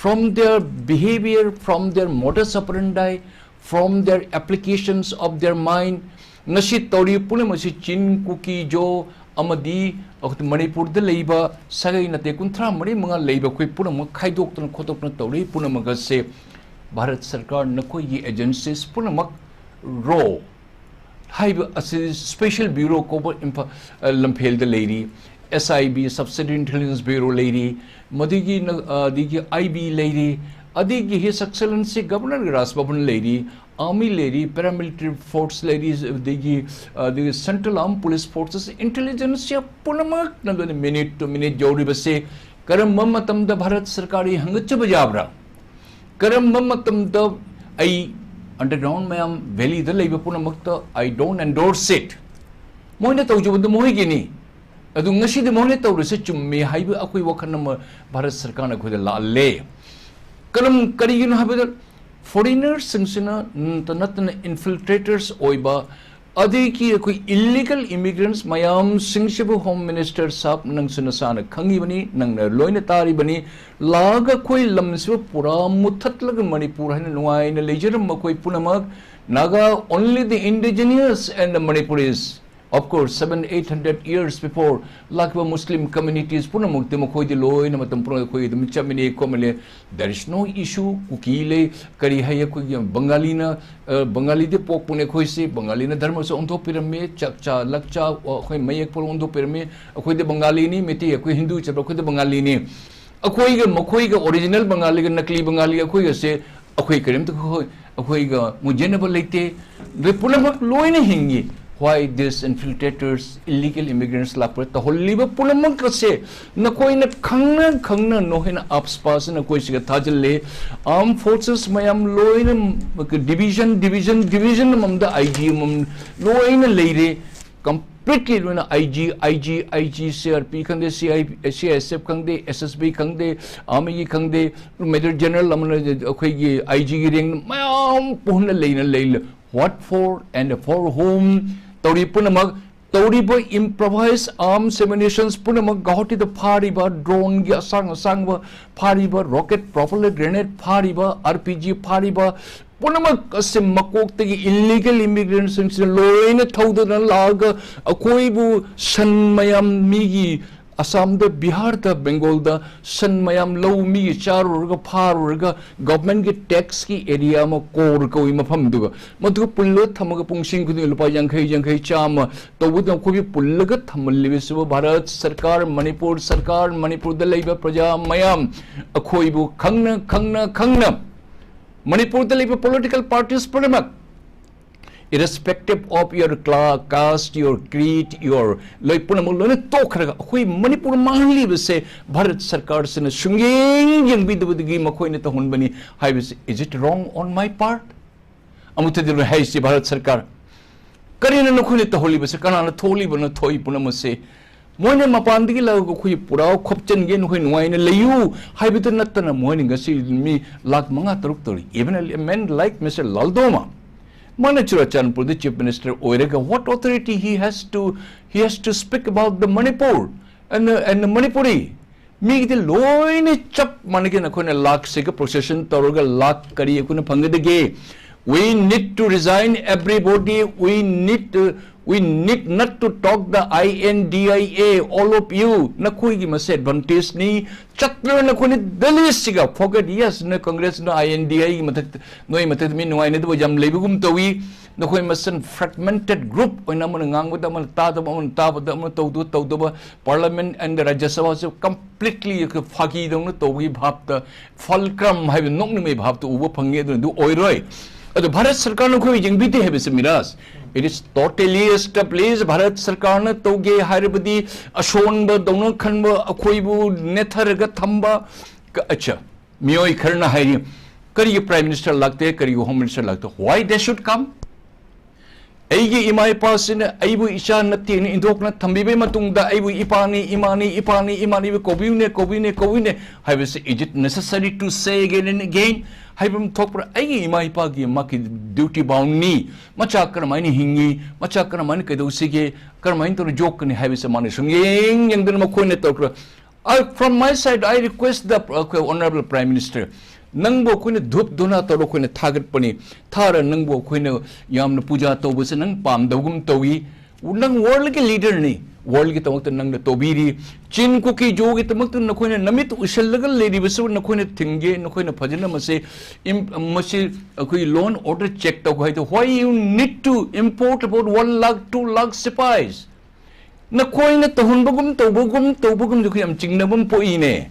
from their behavior, from their modus operandi, from their applications of their mind, ꯉꯁꯤ ꯇꯧꯔꯤꯕ ꯄꯨꯝꯅꯃꯛ ꯑꯁꯤ ꯆꯤꯟ, ꯀꯨꯀꯤ, ꯖꯣ ꯑꯃꯗꯤ ꯃꯅꯤꯄꯨꯔꯗ ꯂꯩꯕ ꯁꯥꯒꯩ ꯅꯥꯇꯩ ꯀꯨꯟꯊ꯭ꯔꯥ ꯃꯔꯤ ꯃꯉꯥ ꯂꯩꯕ ꯑꯩꯈꯣꯏ ꯄꯨꯝꯅꯃꯛ ꯈꯥꯏꯗꯣꯛꯇꯅ ꯈꯣꯠꯇꯣꯛꯇꯅ ꯇꯧꯔꯤ ꯄꯨꯝꯅꯃꯛ ꯑꯁꯦ ꯚꯥꯔꯠ ꯁꯔꯀꯥꯔ ꯅꯈꯣꯏꯒꯤ agencies ꯄꯨꯝꯅꯃꯛ RAW ꯍꯥꯏꯕ ꯑꯁꯤ Special Bureau ꯀꯧꯕ ꯏꯝꯐꯥ-, ꯑ, ꯂꯝꯐꯦꯜꯗ ꯂꯩꯔꯤ, SIB, Subsidiary Intelligence Bureau ꯂꯩꯔꯤ, ꯃꯗꯨꯒꯤ ꯅ-, ꯑ, ꯑꯗꯒꯤ IB ꯂꯩꯔꯤ, ꯑꯗꯒꯤ His Excellency Governorꯒꯤ ꯔꯥꯖ ꯚꯕꯟ ꯂꯩꯔꯤ, army ꯂꯩꯔꯤ, paramilitary force ꯂꯩꯔꯤ, ꯑꯗꯒꯤ, ꯑꯗꯒꯤ Central Armed Police Forces, intelligence ꯁꯦ ꯄꯨꯝꯅꯃꯛꯅ ꯂꯣꯏꯅ minute to minute ꯌꯧꯔꯤꯕꯁꯦ ꯀꯔꯝꯕ ꯃꯇꯝꯗ ꯚꯥꯔꯠ ꯁꯔꯀꯥꯔꯒꯤ ꯍꯪꯒꯠꯆꯕ ꯌꯥꯕ꯭ꯔꯥ? ꯀꯔꯝꯕ ꯃꯇꯝꯗ ꯑꯩ underground ꯃꯌꯥꯝ valley ꯗ ꯂꯩꯕ ꯄꯨꯝꯅꯃꯛꯇ I don't endorse it. ꯃꯣꯏꯅ ꯇꯧꯖꯕꯗꯨ ꯃꯣꯏꯒꯤꯅꯤ꯫ ꯑꯗꯨ ꯉꯁꯤꯗꯤ ꯃꯣꯏꯅ ꯇꯧꯔꯤꯁꯦ ꯆꯨꯝꯃꯤ ꯍꯥꯏꯕ ꯑꯩꯈꯣꯏ ꯋꯥꯈꯜ ꯑꯃ ꯚꯥꯔꯠ ꯁꯔꯀꯥꯔꯅ ꯑꯩꯈꯣꯏꯗ ꯂꯥꯛꯍꯜꯂꯦ꯫ ꯀꯔꯝ-, ꯀꯔꯤꯒꯤꯅꯣ ꯍꯥꯏꯕꯗ foreigner ꯁꯤꯡꯁꯤꯅ ꯅꯠꯇ-, ꯅꯠꯇꯅ infiltrators ꯑꯣꯏꯕ ꯑꯗꯒꯤ ꯑꯩꯈꯣꯏ illegal immigrants ꯃꯌꯥꯝꯁꯤꯡꯁꯤꯕꯨ Home Minister ꯁꯥꯍꯕ ꯅꯪꯁꯨ ꯅꯁꯥꯅ ꯈꯪꯉꯤꯕꯅꯤ, ꯅꯪꯅ ꯂꯣꯏꯅ ꯇꯥꯔꯤꯕꯅꯤ, ꯂꯥꯛꯑꯒ ꯑꯩꯈꯣꯏ ꯂꯝꯁꯤꯕꯨ ꯄꯨꯔꯥ ꯃꯨꯠꯊꯠꯂꯒ ꯃꯅꯤꯄꯨꯔ ꯍꯥꯏꯅ ꯅꯨꯡꯉꯥꯏꯅ ꯂꯩꯖꯔꯝꯕ ꯑꯩꯈꯣꯏ ꯄꯨꯝꯅꯃꯛ Naga, only the indigenous and the Manipuris, of course, seven, eight hundred years before, ꯂꯥꯛꯈꯤꯕ Muslim communities ꯄꯨꯝꯅꯃꯛꯇꯤ ꯃꯈꯣꯏꯗꯤ ꯂꯣꯏꯅ ꯃꯇꯝ ꯄꯨꯝꯅꯃꯛꯇ ꯑꯩꯈꯣꯏ ꯑꯗꯨꯝ ꯆꯠꯃꯤꯟꯅꯩ ꯈꯣꯠꯃꯤꯟꯅꯩ꯫ There is no issue. ꯀꯨꯀꯤ ꯂꯩ, ꯀꯔꯤ ꯍꯥꯏ, ꯑꯩꯈꯣꯏꯒꯤ ꯕꯪꯒꯥꯂꯤꯅ, ꯑ, ꯕꯪꯒꯥꯂꯤꯗꯤ ꯄꯣꯛꯄꯅꯦ ꯑꯩꯈꯣꯏꯁꯤ, ꯕꯪꯒꯥꯂꯤꯅ ꯙꯔꯃꯁꯨ ꯑꯣꯟꯊꯣꯛꯄꯤꯔꯝꯃꯤ, ꯆꯥꯛꯆꯥ ꯂꯛꯆꯥ, ꯑ, ꯑꯩꯈꯣꯏ ꯃꯌꯦꯛ ꯐꯥꯎ ꯑꯣꯟꯊꯣꯛꯄꯤꯔꯝꯃꯤ꯫ ꯑꯩꯈꯣꯏꯗꯤ ꯕꯪꯒꯥꯂꯤꯅꯤ, ꯃꯩꯇꯩ, ꯑꯩꯈꯣꯏ ꯍꯤꯟꯗꯨ ꯆꯠꯄ ꯑꯩꯈꯣꯏꯗꯤ ꯕꯪꯒꯥꯂꯤꯅꯤ꯫ ꯑꯩꯈꯣꯏꯒ ꯃꯈꯣꯏꯒ original ꯕꯪꯒꯥꯂꯤꯒ ꯅꯀꯂꯤ ꯕꯪꯒꯥꯂꯤ ꯑꯩꯈꯣꯏꯒꯁꯦ ꯑꯩꯈꯣꯏ ꯀꯔꯤꯝꯇ ꯑꯩꯈꯣꯏ, ꯑꯩꯈꯣꯏꯒ ꯃꯨꯟꯖꯟꯅꯕ ꯂꯩꯇꯦ꯫ ꯑꯗꯩ ꯄꯨꯝꯅꯃꯛ ꯂꯣꯏꯅ ꯍꯤꯡꯉꯤ꯫ Why these infiltrators, illegal immigrants ꯂꯥꯛꯄ ꯇꯧꯍꯜꯂꯤꯕ ꯄꯨꯝꯅꯃꯛ ꯑꯁꯦ ꯅꯈꯣꯏꯅ ꯈꯪꯅ ꯈꯪꯅ ꯅꯈꯣꯏꯅ ꯑꯞꯁꯄꯥꯁ ꯅꯈꯣꯏꯁꯤꯒ ꯊꯥꯖꯤꯜꯂꯦ꯫ Armed forces ꯃꯌꯥꯝ ꯂꯣꯏꯅ division, division, division ꯑꯃꯃꯝꯗ I G ꯑꯃꯃꯝ ꯂꯣꯏꯅ ꯂꯩꯔꯦ꯫ Completely ꯂꯣꯏꯅ I G, I G, I G, C R P ꯈꯪꯗꯦ, C I, C I S F ꯈꯪꯗꯦ, S S B ꯈꯪꯗꯦ, army ꯒꯤ ꯈꯪꯗꯦ, major general ꯑꯃꯅ ꯑꯩꯈꯣꯏꯒꯤ I G ꯒꯤ rank ꯃꯌꯥꯝ ꯄꯨꯟꯅ ꯂꯩꯅ ꯂꯩ꯫ What for and for whom? ꯇꯧꯔꯤ ꯄꯨꯝꯅꯃꯛ, ꯇꯧꯔꯤꯕ improvised arms ammunitions ꯄꯨꯝꯅꯃꯛ, ꯒꯧꯍꯥꯇꯤꯗ ꯐꯥꯔꯤꯕ drone ꯒꯤ ꯑꯁꯥꯡ ꯑꯁꯥꯡꯕ ꯐꯥꯔꯤꯕ, rocket propelled grenade ꯐꯥꯔꯤꯕ, R P G ꯐꯥꯔꯤꯕ ꯄꯨꯝꯅꯃꯛ ꯑꯁꯤ ꯃꯀꯣꯛꯇꯒꯤ illegal immigrant ꯁꯤꯡꯁꯤꯅ ꯂꯣꯏꯅ ꯊꯧꯗꯨꯅ ꯂꯥꯛꯑꯒ ꯑꯩꯈꯣꯏꯕꯨ ꯁꯟ ꯃꯌꯥꯝ ꯃꯤꯒꯤ ꯑꯁꯥꯝꯗ, ꯕꯤꯍꯥꯔꯗ, ꯕꯦꯡꯒꯣꯜꯗ ꯁꯟ ꯃꯌꯥꯝ ꯂꯧ ꯃꯤꯒꯤ ꯆꯥꯔꯨꯔꯒ ꯐꯥꯔꯨꯔꯒ government ꯀꯤ tax ꯀꯤ area ꯑꯃ ꯀꯣꯔ ꯀꯧꯏ ꯃꯐꯝꯗꯨꯒ, ꯃꯗꯨꯒ ꯄꯨꯜꯂꯒ ꯊꯝꯃꯒ ꯄꯨꯡꯁꯤꯡ ꯈꯨꯗꯤꯡꯒꯤ ꯂꯨꯄꯥ ꯌꯥꯡꯈꯩ, ꯌꯥꯡꯈꯩ, ꯆꯥꯝꯃ ꯇꯧꯕꯗ ꯑꯩꯈꯣꯏꯕꯨ ꯄꯨꯜꯂꯒ ꯊꯝꯍꯜꯂꯤꯕꯁꯤꯕꯨ ꯚꯥꯔꯠ ꯁꯔꯀꯥꯔ, ꯃꯅꯤꯄꯨꯔ ꯁꯔꯀꯥꯔ, ꯃꯅꯤꯄꯨꯔꯗ ꯂꯩꯕ ꯄ꯭ꯔꯖꯥ ꯃꯌꯥꯝ ꯑꯩꯈꯣꯏꯕꯨ ꯈꯪꯅ, ꯈꯪꯅ, ꯈꯪꯅ ꯃꯅꯤꯄꯨꯔꯗ ꯂꯩꯕ political parties ꯄꯨꯝꯅꯃꯛ, irrespective of your cla-, caste, your creed, your ꯂꯣꯏ ꯄꯨꯝꯅꯃꯛ ꯂꯣꯏꯅ ꯇꯣꯛꯈ꯭ꯔꯒ ꯑꯩꯈꯣꯏ ꯃꯅꯤꯄꯨꯔ ꯃꯥꯡꯍꯜꯂꯤꯕꯁꯦ ꯚꯥꯔꯠ ꯁꯔꯀꯥꯔꯁꯤꯅ ꯁꯨꯡꯌꯦꯡ ꯌꯦꯡꯕꯤꯗꯕꯗꯒꯤ ꯃꯈꯣꯏꯅ ꯇꯧꯍꯟꯕꯅꯤ ꯍꯥꯏꯕꯁꯤ, is it wrong on my part? ꯑꯃꯨꯛꯇꯗꯤ ꯂꯣꯏ ꯍꯥꯏꯁꯤ, ꯚꯥꯔꯠ ꯁꯔꯀꯥꯔ, ꯀꯔꯤꯅꯣ ꯅꯈꯣꯏꯅ ꯇꯧꯍꯜꯂꯤꯕꯁꯦ? ꯀꯅꯥꯅ ꯊꯣꯛꯍꯜꯂꯤꯕꯅꯣ ꯊꯣꯛꯏ ꯄꯨꯝꯅꯃꯛꯁꯦ? ꯃꯣꯏꯅ ꯃꯄꯥꯟꯗꯒꯤ ꯂꯥꯛꯑꯒ ꯑꯩꯈꯣꯏ ꯄꯨꯔꯥ ꯈꯣꯞꯆꯟꯒꯦ, ꯅꯈꯣꯏ ꯅꯨꯡꯉꯥꯏꯅ ꯂꯩꯌꯨ ꯍꯥꯏꯕꯗ ꯅꯠꯇꯅ, ꯃꯣꯏꯅ ꯉꯁꯤ ꯃꯤ ꯂꯥꯈ ꯃꯉꯥ ꯇꯔꯨꯛ ꯇꯧꯔꯤ꯫ Even a man like Mister Laldoma, ꯃꯥꯅ ꯆꯨꯔꯥꯆꯥꯟꯄꯨꯔꯗ chief minister ꯑꯣꯏꯔꯒ, what authority he has to, he has to speak about the Manipur and, and Manipuri? ꯃꯤꯒꯤꯗꯤ ꯂꯣꯏꯅ ꯆꯞ ꯃꯥꯟꯅꯒꯦ꯫ ꯅꯈꯣꯏꯅ ꯂꯥꯛꯁꯤꯒ procession ꯇꯧꯔꯒ ꯂꯥꯛ ꯀꯔꯤ ꯑꯩꯈꯣꯏꯅ ꯐꯪꯒꯗꯒꯦ? We need to resign everybody. We need to, we need not to talk the I N D I A, all of you. ꯅꯈꯣꯏꯒꯤ ꯃꯁꯦ advantage ꯅꯤ꯫ ꯆꯠꯂꯣ ꯅꯈꯣꯏꯅ ꯗꯦꯜꯂꯤꯁꯤꯒ, forget, yes, ꯅ Congress ꯅ I N D I A ꯒꯤ ꯃꯊꯛꯇ, ꯅꯣꯏ ꯃꯊꯛꯇ ꯃꯤ ꯅꯨꯡꯉꯥꯏꯅꯗꯕ ꯌꯥꯝ ꯂꯩꯕꯒꯨꯝ ꯇꯧꯏ꯫ ꯅꯈꯣꯏ ꯃꯁꯦꯟ fragmented group ꯑꯣꯏꯅ ꯑꯃꯅ ꯉꯥꯡꯕꯗ ꯑꯃꯅ ꯇꯥꯗꯕ, ꯑꯃꯅ ꯇꯥꯕꯗ ꯑꯃꯅ ꯇꯧꯗꯕ, ꯇꯧꯗꯕ, parliament and the Rajya Sabha ꯁꯨ completely ꯐꯥꯒꯤꯗꯧꯅ ꯇꯧꯕꯒꯤ ꯚꯥꯞꯇ, fulcrum ꯍꯥꯏꯕ ꯅꯣꯛꯅꯤꯡꯕꯒꯤ ꯚꯥꯞꯇ ꯎꯕ ꯐꯪꯉꯤ꯫ ꯑꯗꯨꯅ ꯑꯗꯨ ꯑꯣꯏꯔꯣꯏ꯫ ꯑꯗꯣ ꯚꯥꯔꯠ ꯁꯔꯀꯥꯔꯅ ꯑꯩꯈꯣꯏ ꯌꯦꯡꯕꯤꯗꯦ ꯍꯥꯏꯕꯁꯦ Miraj, it is totally established. Bharat ꯁꯔꯀꯥꯔꯅ ꯇꯧꯒꯦ ꯍꯥꯏꯔꯕꯗꯤ ꯑꯁꯣꯟꯕꯗꯧꯅ ꯈꯟꯕ, ꯑꯩꯈꯣꯏꯕꯨ ꯅꯦꯠꯊꯔꯒ ꯊꯝꯕ꯫ ꯀ-, ꯑꯠꯆꯥ, ꯃꯤꯑꯣꯏ ꯈꯔꯅ ꯍꯥꯏꯔꯤ, "ꯀꯔꯤꯒꯤ Prime Minister ꯂꯥꯛꯇꯦ, ꯀꯔꯤꯒꯤ Home Minister ꯂꯥꯛꯇꯦ? Why they should come? ꯑꯩꯒꯤ ꯏꯃꯥ ꯏꯄꯥꯁꯤꯅ ꯑꯩꯕꯨ ꯏꯆꯥ ꯅꯠꯇꯦꯅ ꯏꯟꯊꯣꯛꯅ ꯊꯝꯕꯤꯕꯒꯤ ꯃꯇꯨꯡꯗ ꯑꯩꯕꯨ ꯏꯄꯥꯅꯤ, ꯏꯃꯥꯅꯤ, ꯏꯄꯥꯅꯤ, ꯏꯃꯥꯅꯤ, ꯀꯧꯕꯤꯌꯨꯅꯦ, ꯀꯧꯕꯤꯌꯨꯅꯦ, ꯀꯧꯕꯤꯌꯨꯅꯦ ꯍꯥꯏꯕꯁꯤ, is it necessary to say again and again?" ꯍꯥꯏꯕ ꯑꯃ ꯊꯣꯛꯄ꯭ꯔꯥ? ꯑꯩꯒꯤ ꯏꯃꯥ ꯏꯄꯥꯒꯤ ꯃꯥꯒꯤ duty bound ꯅꯤ꯫ ꯃꯆꯥ ꯀꯔꯝꯍꯥꯏꯅ ꯍꯤꯡꯉꯤ, ꯃꯆꯥ ꯀꯔꯝꯍꯥꯏꯅ ꯀꯩꯗꯧꯁꯤꯒꯦ, ꯀꯔꯝꯍꯥꯏꯅ ꯇꯧꯔ ꯌꯣꯛꯀꯅꯤ ꯍꯥꯏꯕꯁꯦ ꯃꯥꯅ ꯁꯨꯝ ꯌꯦꯡ ꯌꯦꯡꯗꯅ ꯃꯈꯣꯏꯅ ꯇꯧꯔꯛꯄ꯭ꯔꯥ? I, from my side, I request the, uh, Honorable Prime Minister, ꯅꯪꯕꯨ ꯑꯩꯈꯣꯏꯅ ꯙꯨꯞ ꯙꯨꯅꯥ ꯇꯧꯔ ꯑꯩꯈꯣꯏꯅ ꯊꯥꯒꯠꯄꯅꯤ, ꯊꯥꯔ ꯅꯪꯕꯨ ꯑꯩꯈꯣꯏꯅ ꯌꯥꯝꯅ ꯄꯨꯖꯥ ꯇꯧꯕꯁꯦ ꯅꯪ ꯄꯥꯝꯗꯕꯒꯨꯝ ꯇꯧꯏ꯫ ꯅꯪ world ꯒꯤ leader ꯅꯤ, world ꯒꯤꯗꯃꯛꯇ ꯅꯪꯅ ꯇꯧꯕꯤꯔꯤ꯫ ꯆꯤꯟ ꯀꯨꯀꯤ ꯖꯣꯒꯤꯗꯃꯛꯇ ꯅꯈꯣꯏꯅ ꯅꯃꯤꯠ ꯎꯏꯁꯜꯂꯒ ꯂꯩꯔꯤꯕꯁꯨ ꯅꯈꯣꯏꯅ ꯊꯤꯡꯒꯦ, ꯅꯈꯣꯏꯅ ꯐꯖꯅ ꯃꯁꯤ ꯏꯝ-, ꯃꯁꯤ ꯑꯩꯈꯣꯏ law and order check ꯇꯧ ꯍꯥꯏꯗꯣ, why you need to import about one lakh, two lakh ꯁꯤꯄꯥꯏꯁ? ꯅꯈꯣꯏꯅ ꯇꯧꯍꯟꯕꯒꯨꯝ ꯇꯧꯕꯒꯨꯝ ꯇꯧꯕꯒꯨꯝꯗꯨ ꯑꯩꯈꯣꯏ ꯌꯥꯝ ꯆꯤꯡꯅꯕ ꯑꯃ ꯄꯣꯛꯏꯅꯦ꯫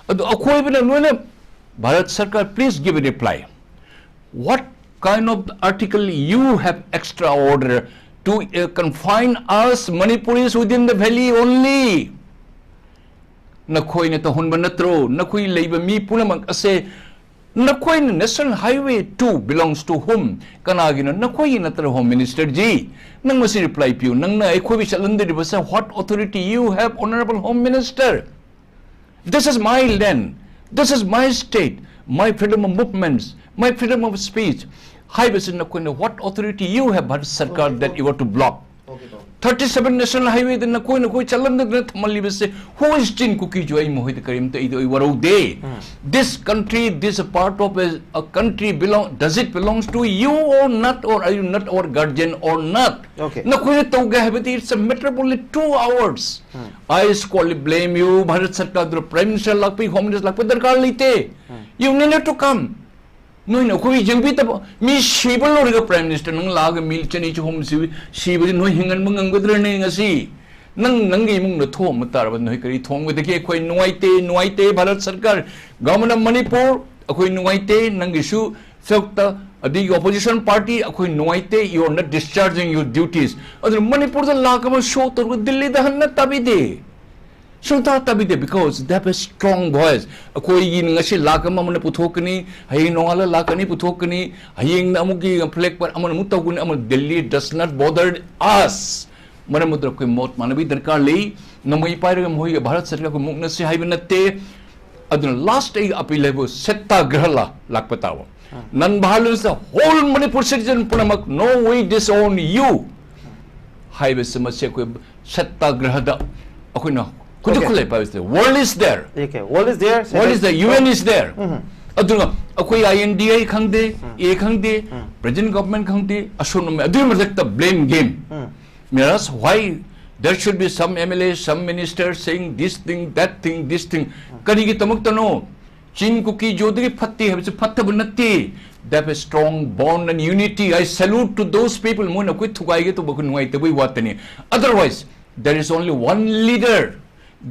ꯑꯗꯣ ꯑꯩꯈꯣꯏꯕꯨꯅ ꯂꯣꯏꯅ, ꯚꯥꯔꯠ ꯁꯔꯀꯥꯔ, please give a reply. What kind of article you have extra order to, uh, confine us Manipuris within the valley only? ꯅꯈꯣꯏꯅ ꯇꯧꯍꯟꯕ ꯅꯠꯇ꯭ꯔꯣ? ꯅꯈꯣꯏ ꯂꯩꯕ ꯃꯤ ꯄꯨꯝꯅꯃꯛ ꯑꯁꯦ ꯅꯈꯣꯏꯅ National Highway two belongs to whom? ꯀꯅꯥꯒꯤꯅꯣ? ꯅꯈꯣꯏꯒꯤ ꯅꯠꯇ꯭ꯔ, Home Minister ꯖꯤ? ꯅꯪ ꯃꯁꯤ reply ꯄꯤꯌꯨ꯫ ꯅꯪꯅ ꯑꯩꯈꯣꯏꯕꯨ ꯆꯠꯍꯟꯗꯣꯔꯤꯕꯁꯦ, what authority you have, Honorable Home Minister? This is my land. This is my state. My freedom of movements. My freedom of speech. ꯍꯥꯏꯕꯁꯤ ꯅꯈꯣꯏꯅ what authority you have, Bharat ꯁꯔꯀꯥꯔ, that you are to block? Okay, ꯇꯥꯃꯣ꯫ Thirty seven National Highway ꯗ ꯅꯈꯣꯏ ꯅꯈꯣꯏ ꯆꯠꯂꯝꯗꯗꯅ ꯊꯝꯍꯜꯂꯤꯕꯁꯦ, who is ꯆꯤꯟ ꯀꯨꯀꯤ ꯖꯣ? ꯑꯩ ꯃꯈꯣꯏꯗ ꯀꯔꯤꯝꯇ ꯑꯩꯗꯤ ꯑꯩ ꯋꯥꯔꯧꯗꯦ꯫ This country, this part of a, a country belong, does it belongs to you or not, or are you not our guardian or not? Okay. ꯅꯈꯣꯏꯅ ꯇꯧꯒꯦ ꯍꯥꯏꯕꯗꯤ, it's a matter of only two hours. I squarely blame you. Bharat ꯁꯔꯀꯥꯔꯗꯨ Prime Minister ꯂꯥꯛꯄꯒꯤ, Home Minister ꯂꯥꯛꯄ ꯗꯔꯀꯥꯔ ꯂꯩꯇꯦ꯫ You need not to come. ꯅꯣꯏꯅ ꯑꯩꯈꯣꯏ ꯌꯦꯡꯕꯤꯗꯕ, ꯃꯤ ꯁꯤꯕ ꯂꯣꯏꯔꯒ Prime Minister ꯅꯪ ꯂꯥꯛꯑꯒ ꯃꯤ ꯆꯅꯤ ꯆꯍꯨꯝ ꯁꯤ-, ꯁꯤꯕꯁꯤ ꯅꯣꯏ ꯍꯤꯡꯍꯟꯕ ꯉꯝꯒꯗ꯭ꯔꯅꯦ ꯉꯁꯤ? ꯅꯪ ꯅꯪꯒꯤ ꯏꯃꯨꯡꯗ ꯊꯣꯛꯑꯝꯕ ꯇꯥꯔꯕ ꯅꯣꯏ ꯀꯔꯤ ꯊꯣꯡꯒꯗꯒꯦ? ꯑꯩꯈꯣꯏ ꯅꯨꯡꯉꯥꯏꯇꯦ, ꯅꯨꯡꯉꯥꯏꯇꯦ꯫ ꯚꯥꯔꯠ ꯁꯔꯀꯥꯔ, Government of Manipur, ꯑꯩꯈꯣꯏ ꯅꯨꯡꯉꯥꯏꯇꯦ꯫ ꯅꯪꯒꯤꯁꯨ ꯐꯦꯜꯇ ꯑꯗꯒꯤ opposition party ꯑꯩꯈꯣꯏ ꯅꯨꯡꯉꯥꯏꯇꯦ, you are not discharging your duties. ꯑꯗꯨꯅ ꯃꯅꯤꯄꯨꯔꯗ ꯂꯥꯛ ꯑꯃ show ꯇꯧꯔꯒ ꯗꯤꯜꯂꯤꯗ ꯍꯟꯅ ꯇꯥꯕꯤꯗꯦ, ꯁꯨꯡꯇꯥ ꯇꯥꯕꯤꯗꯦ, because they have a strong voice. ꯑꯩꯈꯣꯏꯒꯤ ꯉꯁꯤ ꯂꯥꯛ ꯑꯃ ꯑꯃꯅ ꯄꯨꯊꯣꯛꯀꯅꯤ, ꯍꯌꯦꯡ ꯅꯣꯡꯉꯥꯜꯂ ꯂꯥꯛ ꯑꯅꯤ ꯄꯨꯊꯣꯛꯀꯅꯤ, ꯍꯌꯦꯡꯅ ꯑꯃꯨꯛꯀꯤ flag ꯑꯃꯅ ꯑꯃꯨꯛ ꯇꯧꯒꯅꯤ, ꯑꯃꯅ Delhi does not bother us. ꯃꯔꯝ ꯑꯗꯨꯅ ꯑꯩꯈꯣꯏ ꯃꯣꯠ ꯃꯥꯟꯅꯕꯒꯤ ꯗꯔꯀꯥꯔ ꯂꯩ꯫ ꯅꯣꯡꯃꯩ ꯄꯥꯏꯔꯒ ꯃꯈꯣꯏꯒ ꯚꯥꯔꯠ ꯁꯔꯀꯥꯔꯒ ꯃꯨꯛꯅꯁꯤ ꯍꯥꯏꯕ ꯅꯠꯇꯦ꯫ ꯑꯗꯨꯅ last ꯑꯩꯒꯤ appeal ꯍꯥꯏꯕꯨ ꯁꯠꯇꯥꯒ꯭ꯔꯍ ꯂꯥꯛꯄ ꯇꯥꯕ꯫ Non violence, the whole Manipur citizen ꯄꯨꯝꯅꯃꯛ, no, we disown you ꯍꯥꯏꯕꯁꯤ, ꯃꯁꯤ ꯑꯩꯈꯣꯏ ꯁꯠꯇꯥꯒ꯭ꯔꯍꯗ ꯑꯩꯈꯣꯏꯅ ꯈꯨꯗꯛ Okay. ꯈꯨꯠꯂꯥꯏ ꯄꯥꯏꯕꯁꯤꯗ, world is there. Okay, world is there. World is there, U N is there. ꯑꯗꯨꯅ ꯑꯩꯈꯣꯏ I N D A ꯈꯪꯗꯦ, A ꯈꯪꯗꯦ, present government ꯈꯪꯗꯦ, ꯑꯁꯣꯝꯅ ꯑꯗꯨꯒꯤ ꯃꯊꯛꯇ blame game. Miraj, why there should be some M L A, some minister saying this thing, that thing, this thing? ꯀꯔꯤꯒꯤꯗꯃꯛꯇꯅꯣ? ꯆꯤꯟ ꯀꯨꯀꯤ ꯖꯣꯗꯒꯤ ꯐꯠꯇꯦ ꯍꯥꯏꯕꯁꯤ ꯐꯠꯇꯕ ꯅꯠꯇꯦ꯫ They have a strong bond and unity. I salute to those people. ꯃꯣꯏꯅ ꯑꯩꯈꯣꯏ ꯊꯨꯒꯥꯏꯒꯦ ꯇꯧꯕ, ꯑꯩꯈꯣꯏ ꯅꯨꯡꯉꯥꯏꯇꯕꯒꯤ ꯋꯥꯇꯅꯤ꯫ Otherwise, there is only one leader.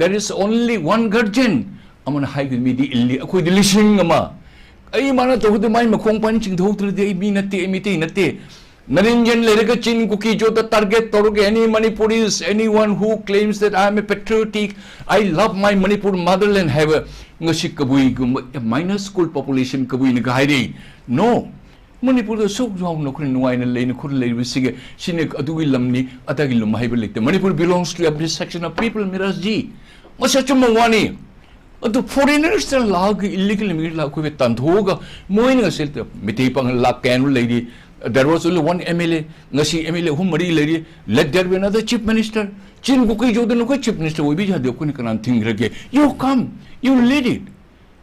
There is only one guardian. ꯑꯃꯅ ꯍꯥꯏꯒꯗꯕ ꯃꯤꯗꯤ ꯏꯜꯂꯤ, ꯑꯩꯈꯣꯏꯗꯤ ꯂꯤꯁꯤꯡ ꯑꯃ꯫ ꯑꯩ ꯃꯥꯅ ꯇꯧꯕꯗ ꯃꯥꯏ ꯃꯈꯣꯡ ꯄꯥꯟ ꯆꯤꯡꯊꯣꯛꯇ꯭ꯔꯗꯤ ꯑꯩ ꯃꯤ ꯅꯠꯇꯦ, ꯑꯩ ꯃꯤꯇꯩ ꯅꯠꯇꯦ꯫ ꯅꯔꯦꯟꯖꯟ ꯂꯩꯔꯒ ꯆꯤꯟ ꯀꯨꯀꯤ ꯖꯣꯗ target ꯇꯧꯔꯒ, "Any Manipuris, anyone who claims that I am a patriotic, I love my Manipur motherland" ꯍꯥꯏꯕ, ꯉꯁꯤ ꯀꯕꯨꯏꯒꯨꯝꯕ minus school population ꯀꯕꯨꯏꯅꯒ ꯍꯥꯏꯔꯤ꯫ No, ꯃꯅꯤꯄꯨꯔꯗ ꯁꯨꯛ ꯌꯥꯎꯅ ꯑꯩꯈꯣꯏꯅ ꯅꯨꯡꯉꯥꯏꯅ ꯂꯩꯅ ꯈꯨꯠ ꯂꯩꯔꯤꯕꯁꯤꯒꯤ, ꯁꯤꯅ ꯑꯗꯨꯒꯤ ꯂꯝꯅꯤ, ꯑꯗꯥꯒꯤ ꯂꯝ ꯍꯥꯏꯕ ꯂꯩꯇꯦ꯫ Manipur belongs to every section of people, ꯃꯤꯔꯥꯖꯖꯤ꯫ ꯃꯁꯤ ꯑꯆꯨꯝꯕ ꯋꯥꯅꯤ꯫ ꯑꯗꯨ foreigners ꯇ ꯂꯥꯛꯑꯒ, illegal immigrant ꯂꯥꯛꯑꯒ ꯑꯩꯈꯣꯏꯕꯨ ꯇꯥꯟꯊꯣꯛꯑꯒ, ꯃꯣꯏꯅ ꯉꯁꯤ ꯃꯤꯇꯩ ꯄꯥꯉꯜ ꯂꯥꯛ ꯀꯌꯥꯅꯣ ꯂꯩꯔꯤ? There was only one M L A, ꯉꯁꯤ M L A ꯑꯍꯨꯝ ꯃꯔꯤ ꯂꯩꯔꯤ꯫ Let there be another chief minister. ꯆꯤꯟ ꯀꯨꯀꯤ ꯖꯣꯗꯅ ꯑꯩꯈꯣꯏ chief minister ꯑꯣꯏꯕ ꯌꯥꯗꯦ, ꯑꯩꯈꯣꯏꯅ ꯀꯅꯥꯅ ꯊꯤꯡꯈ꯭ꯔꯒꯦ? You come, you lead it.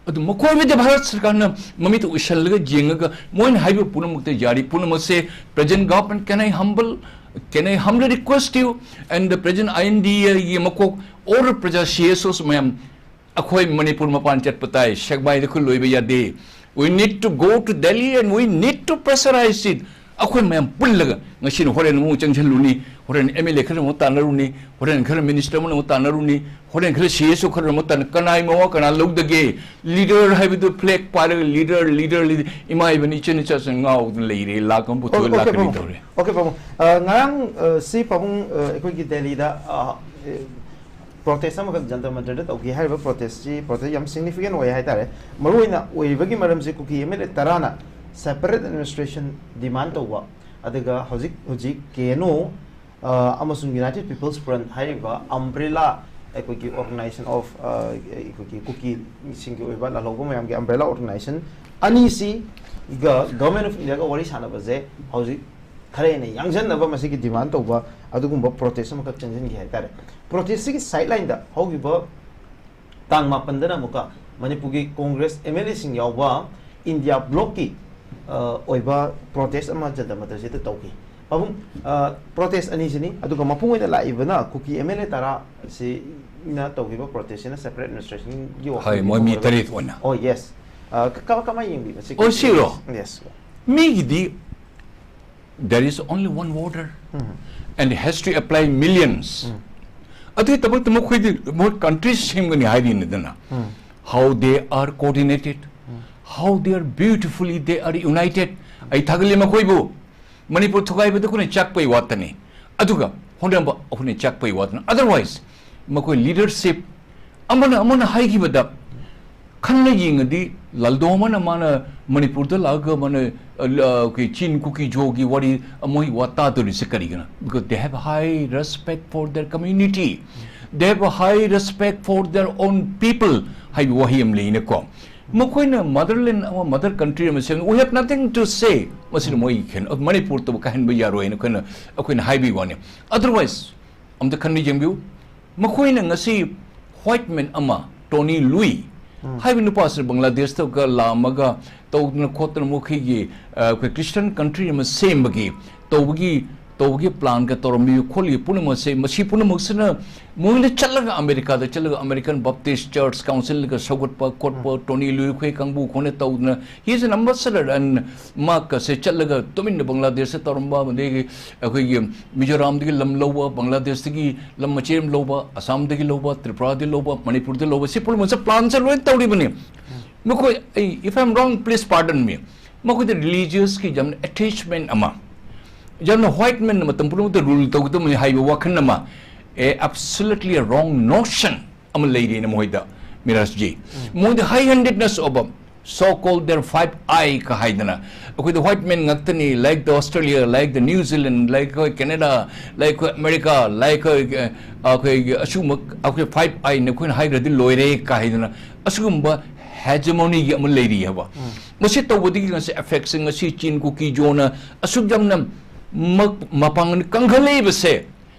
ꯑꯗꯨ ꯃꯈꯣꯏꯕꯨꯗꯤ ꯚꯥꯔꯠ ꯁꯔꯀꯥꯔꯅ ꯃꯃꯤꯠꯇ ꯎꯏꯁꯜꯂꯒ ꯌꯦꯡꯉꯒ, ꯃꯣꯏꯅ ꯍꯥꯏꯕ ꯄꯨꯝꯅꯃꯛꯇ ꯌꯥꯔꯤ꯫ ꯄꯨꯝꯅꯃꯛꯁꯦ, present government, can I humble, can I humbly request you and the present I N D A ꯒꯤ ꯃꯀꯣꯛ, all ꯄ꯭ꯔꯖꯥ C S Os ꯃꯌꯥꯝ, ꯑꯩꯈꯣꯏ ꯃꯅꯤꯄꯨꯔ ꯃꯄꯥꯟ ꯆꯠꯄ ꯇꯥꯏ, ꯁꯦꯛꯃꯥꯏꯗ ꯈꯨꯜ ꯂꯣꯏꯕ ꯌꯥꯗꯦ꯫ We need to go to Delhi and we need to pressurize it. ꯑꯩꯈꯣꯏ ꯃꯌꯥꯝ ꯄꯨꯜꯂꯒ ꯉꯁꯤꯅ ꯍꯣꯔꯦꯟ ꯑꯃꯨꯛ ꯆꯪꯁꯤꯜꯂꯨꯅꯤ, ꯍꯣꯔꯦꯟ ꯑꯦꯝ ꯑꯦꯜ ꯑꯦ ꯈꯔ ꯑꯃꯨꯛ ꯇꯥꯟꯅꯔꯨꯅꯤ, ꯍꯣꯔꯦꯟ ꯈꯔ ꯃꯤꯅꯤꯁꯇꯔ ꯑꯃꯅ ꯑꯃꯨꯛ ꯇꯥꯟꯅꯔꯨꯅꯤ, ꯍꯣꯔꯦꯟ ꯈꯔ ꯁꯤ ꯑꯦꯁ ꯑꯣ ꯈꯔ ꯑꯃꯨꯛ ꯇꯥꯟꯅ, ꯀꯅꯥꯏ ꯃꯋꯥ ꯀꯅꯥ ꯂꯧꯗꯒꯦ? ꯂꯤꯗꯔ ꯍꯥꯏꯕꯗꯨ ꯐ꯭ꯂꯦꯛ ꯄꯥꯏꯔꯒ ꯂꯤꯗꯔ, ꯂꯤꯗꯔ, ꯂꯤꯗꯔ, ꯏꯃꯥ ꯏꯕꯅꯤ ꯏꯆꯤꯟ ꯏꯆꯥꯁꯤꯡ ꯉꯥꯎꯗꯅ ꯂꯩꯔꯦ, ꯂꯥꯛ ꯑꯃ ꯄꯨꯊꯣꯛꯑꯦ, ꯑꯣꯀꯦ, ꯂꯥꯛ ꯑꯅꯤ ꯄꯥꯕꯨꯡ꯫ ꯇꯧꯔꯦ꯫ ꯑꯣꯀꯦ, ꯄꯥꯕꯨꯡ꯫ ꯑ, ꯉꯔꯥꯡ, ꯑ, ꯁꯤ ꯄꯥꯕꯨꯡ, ꯑ, ꯑꯩꯈꯣꯏꯒꯤ ꯗꯦꯜꯂꯤꯗ, ꯑ, ꯑꯦ, ꯄ꯭ꯔꯣꯇꯦꯁ ꯑꯃꯈꯛ ꯖꯟꯇꯔ ꯃꯟꯇꯔꯗ ꯇꯧꯈꯤ꯫ ꯍꯥꯏꯔꯤꯕ ꯄ꯭ꯔꯣꯇꯦꯁꯁꯤ, ꯄ꯭ꯔꯣꯇꯦꯁ ꯌꯥꯝ ꯁꯤꯒꯅꯤꯐꯤꯀꯦꯟ ꯑꯣꯏ ꯍꯥꯏꯇꯥꯔꯦ꯫ ꯃꯔꯨꯑꯣꯏꯅ ꯑꯣꯏꯔꯤꯕꯒꯤ ꯃꯔꯝꯁꯤ ꯀꯨꯀꯤ ꯑꯦꯝ ꯑꯦꯜ ꯑꯦ ꯇꯔꯥꯅ ꯁꯦꯄꯔꯦꯠ ꯑꯦꯗꯃꯤꯅꯤꯁꯇ꯭ꯔꯦꯁꯟ ꯗꯤꯃꯥꯟ ꯇꯧꯕ, ꯑꯗꯨꯒ ꯍꯧꯖꯤꯛ ꯍꯧꯖꯤꯛ ꯀꯦ ꯑꯦꯟ ꯑꯣ, ꯑ, ꯑꯃꯁꯨꯡ ꯌꯨꯅꯥꯏꯇꯦꯠ ꯄꯤꯄꯜꯁ ꯐ꯭ꯔꯟꯠ ꯍꯥꯏꯔꯤꯕ ꯑꯝꯕ꯭ꯔꯦꯂꯥ, ꯑꯩꯈꯣꯏꯒꯤ ꯑꯣꯔꯒꯅꯥꯏꯖꯦꯁꯟ ꯑꯣꯐ, ꯑ, ꯑꯩꯈꯣꯏꯒꯤ ꯀꯨꯀꯤꯁꯤꯡꯒꯤ ꯑꯣꯏꯕ ꯂꯥꯜꯍꯧꯕ ꯃꯌꯥꯝꯒꯤ ꯑꯝꯕ꯭ꯔꯦꯂꯥ ꯑꯣꯔꯒꯅꯥꯏꯖꯦꯁꯟ ꯑꯅꯤꯁꯤꯒ ꯒꯚꯔꯟꯃꯦꯟ ꯑꯣꯐ ꯏꯟꯗꯤꯌꯥꯒ ꯋꯥꯔꯤ ꯁꯥꯟꯅꯕꯁꯦ ꯍꯧꯖꯤꯛ ꯈꯔ ꯍꯦꯟꯅ ꯌꯥꯡꯁꯤꯟꯅꯕ ꯃꯁꯤꯒꯤ ꯗꯤꯃꯥꯟ ꯇꯧꯕ ꯑꯗꯨꯒꯨꯝꯕ ꯄ꯭ꯔꯣꯇꯦꯁ ꯑꯃꯈꯛ ꯆꯪꯁꯤꯟꯈꯤ ꯍꯥꯏꯇꯥꯔꯦ꯫ ꯄ꯭ꯔꯣꯇꯦꯁꯁꯤꯒꯤ ꯁꯥꯏꯠꯂꯥꯏꯟꯗ ꯍꯧꯈꯤꯕ ꯇꯥꯡ ꯃꯥꯄꯟꯗꯅ ꯑꯃꯨꯛꯀ ꯃꯅꯤꯄꯨꯔꯒꯤ ꯀꯣꯡꯒ꯭ꯔꯦꯁ ꯑꯦꯝ ꯑꯦꯜ ꯑꯦꯁꯤꯡ ꯌꯥꯎꯕ ꯏꯟꯗꯤꯌꯥ ꯕ꯭ꯂꯣꯛꯀꯤ, ꯑ, ꯑꯣꯏꯕ ꯄ꯭ꯔꯣꯇꯦꯁ ꯑꯃ ꯖꯟꯇꯔ ꯃꯟꯇꯔꯁꯤꯗ ꯇꯧꯈꯤ꯫ ꯄꯥꯕꯨꯡ, ꯑ, ꯄ꯭ꯔꯣꯇꯦꯁ ꯑꯅꯤꯁꯤꯅꯤ, ꯑꯗꯨꯒ ꯃꯄꯨꯡ ꯑꯣꯏꯅ ꯂꯥꯛꯏꯕꯅ ꯀꯨꯀꯤ ꯑꯦꯝ ꯑꯦꯜ ꯑꯦ ꯇꯔꯥ ꯑꯁꯤꯅ ꯇꯧꯈꯤꯕ ꯄ꯭ꯔꯣꯇꯦꯁꯁꯤꯅ ꯁꯦꯄꯔꯦꯠ ꯑꯦꯗꯃꯤꯅꯤꯁꯇ꯭ꯔꯦꯁꯟꯒꯤ ꯍꯣꯏ, ꯋꯥꯐꯝꯗꯤ ꯃꯣꯏ ꯃꯤ ꯊꯝꯈ꯭ꯔꯒ, ꯇꯔꯦꯠ ꯑꯣꯏꯅ꯫ ꯑꯣ, ꯌꯦꯁ꯫ ꯑ, ꯀ-, ꯀ-, ꯀꯃꯥꯏꯅ ꯌꯦꯡꯕꯤ ꯃꯁꯤꯒꯤ? ꯑꯣ, ꯁꯤꯔꯣ? ꯌꯦꯁ꯫ ꯃꯤꯒꯤꯗꯤ there is only one voter um. And has to apply millions. ꯎꯝ꯫ ꯑꯗꯨꯒꯤꯗꯃꯛꯇ ꯃꯈꯣꯏꯗꯤ ꯃꯣꯏ ꯀꯟꯇ꯭ꯔꯤ ꯁꯦꯝꯒꯅꯤ ꯍꯥꯏꯔꯤꯅꯤꯗꯅ꯫ ꯎꯝ꯫ How they are coordinated, um. How they are beautifully they are united. ꯑꯩ ꯊꯥꯒꯠꯂꯤ ꯃꯈꯣꯏꯕꯨ꯫ ꯃꯅꯤꯄꯨꯔ ꯊꯨꯒꯥꯏꯕꯗ ꯑꯩꯈꯣꯏꯅ ꯆꯥꯛꯄꯩ ꯋꯥꯇꯅꯤ, ꯑꯗꯨꯒ ꯍꯣꯠꯅꯕ ꯑꯩꯈꯣꯏꯅ ꯆꯥꯛꯄꯩ ꯋꯥꯇꯅꯤ꯫ Otherwise, ꯃꯈꯣꯏ ꯂꯤꯗꯔꯁꯤꯞ ꯑꯃꯅ ꯑꯃꯅ ꯍꯥꯏꯈꯤꯕꯗ ꯈꯟꯅ ꯌꯦꯡꯉꯗꯤ, ꯂꯥꯜꯗꯣ ꯑꯃꯅ ꯃꯥꯅ ꯃꯅꯤꯄꯨꯔꯗ ꯂꯥꯛꯑꯒ ꯃꯥꯅ, ꯑ, ꯑ, ꯑꯩꯈꯣꯏ ꯆꯤꯟ ꯀꯨꯀꯤ ꯖꯣꯒꯤ ꯋꯥꯔꯤ, ꯑ, ꯃꯣꯏ ꯋꯥ ꯇꯥꯗꯣꯔꯤꯁꯦ ꯀꯔꯤꯒꯤꯅꯣ? Because they have high respect for their community, they have a high respect for their own people ꯍꯥꯏꯕ ꯋꯥꯍꯩ ꯑꯃ ꯂꯩꯅꯀꯣ꯫ ꯃꯈꯣꯏꯅ ꯃꯗꯔꯂꯦꯟ ꯑꯃ, ꯃꯗꯔ ꯀꯟꯇ꯭ꯔꯤ ꯑꯃ ꯁꯦꯝ, we have nothing to say꯫ ꯃꯁꯤꯅ ꯃꯣꯏꯒꯤ ꯀꯩꯅꯣ, ꯃꯅꯤꯄꯨꯔꯇꯕꯨ ꯀꯥꯏꯍꯟꯕ ꯌꯥꯔꯣꯏ ꯍꯥꯏꯅ ꯑꯩꯈꯣꯏꯅ, ꯑꯩꯈꯣꯏꯅ ꯍꯥꯏꯕꯒꯤ ꯋꯥꯅꯤ꯫ Otherwise, ꯑꯝꯇ ꯈꯟꯅ ꯌꯦꯡꯕꯤꯌꯨ꯫ ꯃꯈꯣꯏꯅ ꯉꯁꯤ ꯋꯥꯏꯠ ꯃꯦꯟ ꯑꯃ, ꯇꯣꯅꯤ ꯂꯨꯏ ꯎꯝ꯫ ꯍꯥꯏꯕ ꯅꯨꯄꯥꯁꯤꯅ ꯕꯪꯒ꯭ꯂꯥꯗꯦꯁꯇꯒ ꯂꯥꯛꯑꯝꯃꯒ ꯇꯧꯗꯅ ꯈꯣꯠꯇꯅ ꯃꯈꯣꯏꯒꯤ, ꯑ, ꯑꯩꯈꯣꯏ ꯈ꯭ꯔꯤꯁꯇꯤꯌꯟ ꯀꯟꯇ꯭ꯔꯤ ꯑꯃ ꯁꯦꯝꯕꯒꯤ ꯇꯧꯕꯒꯤ ꯇꯧꯕꯒꯤ ꯄ꯭ꯂꯥꯟꯒ ꯇꯧꯔꯝꯃꯤ ꯈꯣꯠꯂꯤ ꯄꯨꯝꯅꯃꯛꯁꯦ, ꯃꯁꯤ ꯄꯨꯝꯅꯃꯛꯁꯤꯅ ꯃꯣꯏꯅ ꯆꯠꯂꯒ, ꯑꯃꯦꯔꯤꯀꯥꯗ ꯆꯠꯂꯒ American Baptist Church Councilꯒ ꯁꯧꯒꯠꯄ ꯈꯣꯠꯄ, ꯎꯝ꯫ Tony Lui ꯈꯣꯏ ꯀꯥꯡꯕꯨ ꯈꯣꯏꯅ ꯇꯧꯗꯅ, he is an ambassador, and ꯃꯥꯀꯁꯦ ꯆꯠꯂꯒ ꯇꯨꯃꯤꯟꯅ ꯕꯪꯒ꯭ꯂꯥꯗꯦꯁꯇ ꯇꯧꯔꯝꯕ, ꯑꯗꯒꯤ ꯑꯩꯈꯣꯏꯒꯤ ꯃꯤꯖꯣꯔꯥꯝꯗꯒꯤ ꯂꯝ ꯂꯧꯕ, ꯕꯪꯒ꯭ꯂꯥꯗꯦꯁꯇꯒꯤ ꯂꯝ ꯃꯆꯦꯠ ꯑꯃ ꯂꯧꯕ, ꯑꯁꯥꯝꯗꯒꯤ ꯂꯧꯕ, ꯇ꯭ꯔꯤꯄꯨꯔꯥꯗꯒꯤ ꯂꯧꯕ, ꯃꯅꯤꯄꯨꯔꯗ ꯂꯧꯕ, ꯁꯤ ꯄꯨꯝꯅꯃꯛꯁꯦ ꯄ꯭ꯂꯥꯟꯁꯦ ꯂꯣꯏ ꯇꯧꯔꯤꯕꯅꯤ꯫ ꯃꯈꯣꯏ, ꯑꯩ, if I'm wrong, please pardon me, ꯃꯈꯣꯏꯗ religious ꯀꯤ ꯌꯥꯝꯅ attachment ꯑꯃ, ꯌꯥꯝꯅ white man ꯅ ꯃꯇꯝ ꯄꯨꯝꯅꯃꯛꯇ rule ꯇꯧꯒꯗꯕꯅꯤ ꯍꯥꯏꯕ ꯋꯥꯈꯜ ꯑꯃ, a absolutely a wrong notion ꯑꯃ ꯂꯩꯔꯦꯅ ꯃꯣꯏꯗ, ꯃꯤꯔꯥꯖ ꯖꯤ꯫ ꯎꯝ꯫ ꯃꯣꯏꯗ high handedness of a so called their five I ꯀ ꯍꯥꯏꯗꯅ, ꯑꯩꯈꯣꯏꯗ white man ꯉꯥꯛꯇꯅꯤ, like the Australia, like the New Zealand, like ꯑꯩꯈꯣꯏ Canada, like ꯑꯩꯈꯣꯏ America, like ꯑꯩꯈꯣꯏ, ꯑ, ꯑꯩꯈꯣꯏ ꯑꯁꯤꯒꯨꯝꯕ ꯑꯩꯈꯣꯏ five I ꯅ ꯑꯩꯈꯣꯏꯅ ꯍꯥꯏꯈ꯭ꯔꯗꯤ ꯂꯣꯏꯔꯦ ꯀ ꯍꯥꯏꯗꯅ, ꯑꯁꯤꯒꯨꯝꯕ hegemony ꯒꯤ ꯑꯃ ꯂꯩꯔꯤ ꯍꯥꯏꯕ꯫ ꯎꯝ꯫ ꯃꯁꯤ ꯇꯧꯕꯗꯒꯤ ꯉꯁꯤ effect ꯁꯦ ꯉꯁꯤ ꯆꯤꯟ ꯀꯨꯀꯤ ꯖꯣꯅ ꯑꯁꯨꯛ ꯌꯥꯝꯅ ꯃ-, ꯃꯄꯥꯡꯒꯜ ꯀꯟꯈꯠꯂꯛꯏꯕꯁꯦ,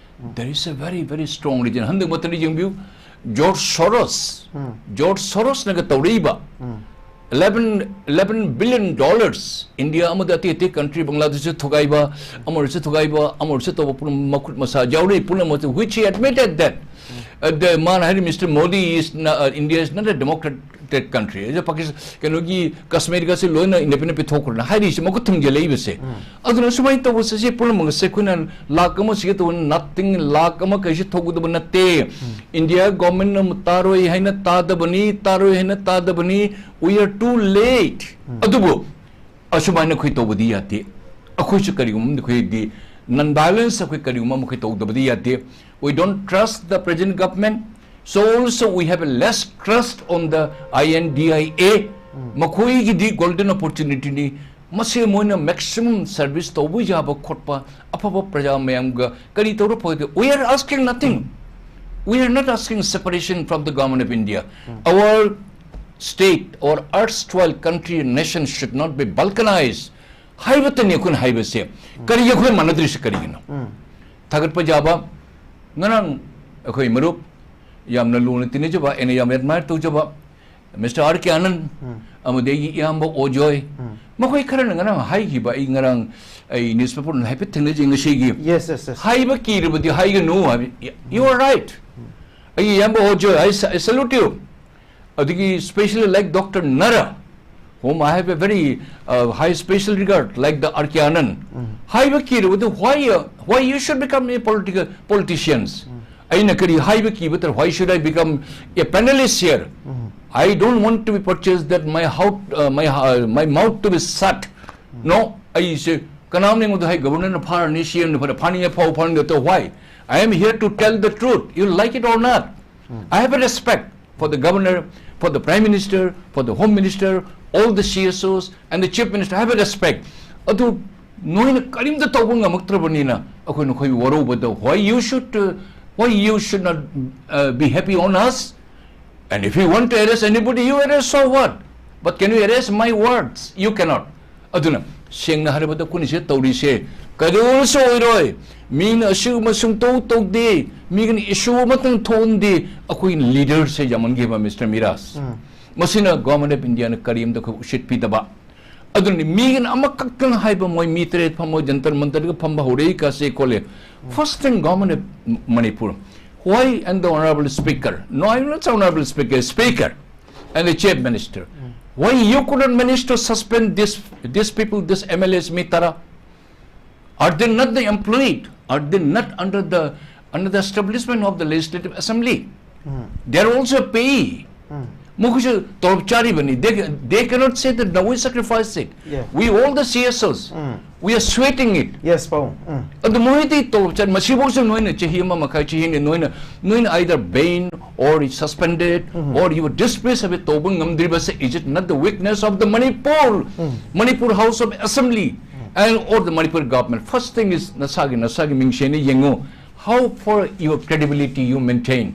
there is a very, very strong reason. ꯍꯟꯗꯛ ꯃꯇꯝꯗ ꯌꯦꯡꯕꯤꯌꯨ, ꯖꯣꯔꯖ ꯁꯣꯔꯣꯁ, ꯎꯝ꯫ ꯖꯣꯔꯖ ꯁꯣꯔꯣꯁꯅꯒ ꯇꯧꯔꯛꯏꯕ ꯎꯝ꯫ eleven, eleven billion dollars, India ꯑꯃꯗꯤ ꯑꯇꯩ ꯑꯇꯩ country, ꯕꯪꯒ꯭ꯂꯥꯗꯦꯁꯁꯨ ꯊꯨꯒꯥꯏꯕ, ꯑꯃꯔꯁꯨ ꯊꯨꯒꯥꯏꯕ, ꯑꯃꯔꯁꯨ ꯇꯧꯕ ꯄꯨꯝꯅꯃꯛ ꯃꯈꯨꯠ ꯃꯁꯥ ꯌꯥꯎꯔꯤ, ꯄꯨꯝꯅꯃꯛ, which he admitted that, uh, the, ꯃꯥꯅ ꯍꯥꯏꯔꯤ, Mister Modi is not, uh, India is not a democratic country. ꯑꯗ ꯄꯥꯀꯤꯁ-, ꯀꯩꯅꯣꯒꯤ ꯀꯁꯃꯤꯔꯒꯁꯦ ꯂꯣꯏꯅ independent ꯄꯤꯊꯣꯛꯈ꯭ꯔꯣꯅ ꯍꯥꯏꯔꯤꯁꯦ ꯃꯈꯨꯠ ꯊꯨꯝꯖꯤꯜꯂꯛꯏꯕꯁꯦ꯫ ꯎꯝ꯫ ꯑꯗꯨꯅ ꯁꯨꯃꯥꯏꯅ ꯇꯧꯕꯁꯦ, ꯁꯤ ꯄꯨꯝꯅꯃꯛꯁꯦ ꯑꯩꯈꯣꯏꯅ ꯂꯥꯛ ꯑꯃ ꯁꯤꯒꯦ ꯇꯧꯕ nothing, ꯂꯥꯛ ꯑꯃ ꯀꯩꯁꯨ ꯊꯧꯒꯗꯕ ꯅꯠꯇꯦ꯫ ꯎꯝ꯫ India government ꯅ ꯇꯥꯔꯣꯏ ꯍꯥꯏꯅ ꯇꯥꯗꯕꯅꯤ, ꯇꯥꯔꯣꯏ ꯍꯥꯏꯅ ꯇꯥꯗꯕꯅꯤ, we are too late꯫ ꯎꯝ꯫ ꯑꯗꯨꯕꯨ ꯑꯁꯨꯃꯥꯏꯅ ꯑꯩꯈꯣꯏ ꯇꯧꯕꯗꯤ ꯌꯥꯗꯦ꯫ ꯑꯩꯈꯣꯏꯁꯨ ꯀꯔꯤꯒꯨꯝꯕ ꯑꯃꯗ ꯑꯩꯈꯣꯏꯗꯤ non violence ꯑꯩꯈꯣꯏ ꯀꯔꯤꯒꯨꯝꯕ ꯑꯃ ꯑꯩꯈꯣꯏ ꯇꯧꯗꯕꯗꯤ ꯌꯥꯗꯦ꯫ We don't trust the present government, so also we have a less trust on the I N D I A꯫ Um. ꯃꯈꯣꯏꯒꯤꯗꯤ golden opportunity ꯅꯤ꯫ ꯃꯁꯤ ꯃꯣꯏꯅ maximum service ꯇꯧꯕ ꯌꯥꯕ ꯈꯣꯠꯄ, ꯑꯐꯕ ꯄ꯭ꯔꯖꯥ ꯃꯌꯥꯝꯒ ꯀꯔꯤ ꯇꯧꯔ ꯐꯒꯗꯦ? We are asking nothing. We are not asking separation from the government of India. Um. Our state, our erstwhile country and nation should not be balkanized ꯍꯥꯏꯕꯇꯅꯤ ꯑꯩꯈꯣꯏꯅ ꯍꯥꯏꯕꯁꯦ꯫ ꯎꯝ꯫ ꯀꯔꯤꯒꯤ ꯑꯩꯈꯣꯏ ꯃꯥꯟꯅꯗ꯭ꯔꯤꯁꯦ ꯀꯔꯤꯒꯤꯅꯣ? ꯎꯝ꯫ ꯊꯥꯒꯠꯄ ꯌꯥꯕ, ꯉꯔꯥꯡ ꯑꯩꯈꯣꯏ ꯃꯔꯨꯞ ꯌꯥꯝꯅ ꯂꯨꯅ ꯇꯤꯟꯅꯖꯕ, ꯑꯩꯅ ꯌꯥꯝ admire ꯇꯧꯖꯕ Mister R K Anand, ꯎꯝ꯫ ꯑꯃꯗꯤ ꯑꯩꯒꯤ ꯏꯌꯥꯝꯕ ꯑꯣꯖꯣꯏ, ꯎꯝ꯫ ꯃꯈꯣꯏ ꯈꯔꯅ ꯉꯔꯥꯡ ꯍꯥꯏꯈꯤꯕ, ꯑꯩ ꯉꯔꯥꯡ ꯑꯩ ꯅ꯭ꯌꯨꯁꯄꯦꯄꯔ ꯍꯥꯏꯐꯦꯠ ꯊꯦꯡꯅꯖꯩ ꯉꯁꯤꯒꯤ, Yes, yes, yes. ꯍꯥꯏꯕ ꯀꯤꯔꯕꯗꯤ ꯍꯥꯏꯒꯅꯨ ꯍꯥꯏꯕ꯫ You are right. ꯑꯩ ꯏꯌꯥꯝꯕ ꯍꯣꯖꯣꯏ, I sa- I salute you. ꯑꯗꯒꯤ specially like Doctor Nara, whom I have a very uh, high special regard, like the R K Anand. ꯍꯥꯏꯕ ꯀꯤꯔꯕꯗꯤ why uh, why you should become a political politicians? ꯑꯩꯅ ꯀꯔꯤ ꯍꯥꯏꯕ ꯀꯤꯕ ꯇꯥꯔꯦ? Why should I become a panelist here? I don't want to be purchased that my how uh, my uh, my mouth to be shut. No, ꯑꯩꯁꯦ ꯀꯅꯥꯝꯅ ꯑꯩꯉꯣꯟꯗ ꯍꯥꯏ ꯒꯕꯔꯅꯔꯅ ꯐꯥꯔꯅꯤ, ꯁꯤ ꯑꯦꯝꯅ ꯐꯥꯔꯅꯤ, ꯐꯥꯅꯤꯡꯉꯦ ꯐꯥꯎ ꯐꯥꯅꯤꯡꯗꯦ ꯇꯧ꯫ Why? I am here to tell the truth. You like it or not. I have a respect for the governor, for the prime minister, for the home minister, all the C S Os and the chief minister. I have a respect. ꯑꯗꯨ ꯅꯣꯏꯅ ꯀꯔꯤꯝꯇ ꯇꯧꯕ ꯉꯝꯃꯛꯇ꯭ꯔꯕꯅꯤꯅ ꯑꯩꯈꯣꯏ ꯅꯈꯣꯏ ꯋꯥꯔꯧꯕꯗ why you should uh, why you should not uh, be happy on us? And if you want to arrest anybody, you arrest, so what? But can you arrest my words? You cannot. ꯑꯗꯨꯅ ꯁꯦꯡꯅ ꯍꯥꯏꯔꯕꯗ ꯑꯩꯈꯣꯏꯅ ꯁꯤꯗ ꯇꯧꯔꯤꯁꯦ ꯀꯩꯗꯧꯕꯁꯨ ꯑꯣꯏꯔꯣꯏ꯫ ꯃꯤꯅ ꯑꯁꯤꯒꯨꯝꯕ ꯁꯨꯡꯇꯧ ꯇꯧꯗꯦ, ꯃꯤꯒꯤꯅ ꯏꯁꯨ ꯑꯃꯇꯪ ꯊꯣꯛꯍꯟꯗꯦ꯫ ꯑꯩꯈꯣꯏ ꯂꯤꯗꯔꯁꯦ ꯌꯥꯝꯃꯟꯈꯤꯕ, ꯃꯤꯁꯇꯔ ꯃꯤꯔꯥꯖ꯫ ꯃꯁꯤꯅ ꯒꯣꯚꯔꯟꯃꯦꯟꯠ ꯑꯣꯐ ꯏꯟꯗꯤꯌꯥꯅ ꯀꯔꯤꯝꯇ ꯑꯩꯈꯣꯏ ꯎꯁꯤꯠ ꯄꯤꯗꯕ꯫ ꯑꯗꯨꯅꯤ ꯃꯤꯒꯤꯅ ꯑꯃꯈꯛꯇꯪ ꯍꯥꯏꯕ, ꯃꯣꯏ ꯃꯤ ꯇꯔꯦꯠ ꯐꯝꯃꯣꯏ, ꯖꯟꯇꯔ ꯃꯟꯇꯔꯒ ꯐꯝꯕ ꯍꯧꯔꯛꯏ ꯀꯥꯁꯦ ꯈꯣꯠꯂꯦ꯫ First thing, government of Manipur, why and the honorable speaker, no, I will not say honorable speaker, speaker and the chief minister, why you could not manage to suspend this, these people, this M L As, Mitara? Are they not the employed? Are they not under the under the establishment of the legislative assembly? They are also a payee. ꯃꯈꯣꯏꯁꯨ ꯇꯣꯂꯣꯞ ꯆꯥꯔꯤꯕꯅꯤ꯫ They, they cannot say that, "No, we sacrifice it. Yeah. We, all the C S Os, we are sweating it." Yes, ꯄꯥꯕꯨꯡ꯫ ꯎꯝ꯫ ꯑꯗꯨ ꯃꯣꯏꯗꯤ ꯇꯣꯂꯣꯞ ꯆꯥꯔꯤ꯫ ꯃꯁꯤꯐꯥꯎꯁꯨ ꯅꯣꯏꯅ ꯆꯍꯤ ꯑꯃ ꯃꯈꯥꯏ, ꯆꯍꯤ ꯑꯅꯤ ꯅꯣꯏꯅ, ꯅꯣꯏꯅ either ban or suspended or you displace ꯍꯥꯏꯕ ꯇꯧꯕ ꯉꯝꯗ꯭ꯔꯤꯕꯁꯦ, is it not the weakness of the Manipur? Manipur House of Assembly and or the Manipur government. First thing is ꯅꯁꯥꯒꯤ, ꯅꯁꯥꯒꯤ ꯃꯤꯡꯁꯦꯟꯗ ꯌꯦꯡꯉꯨ꯫ How for your credibility you maintain?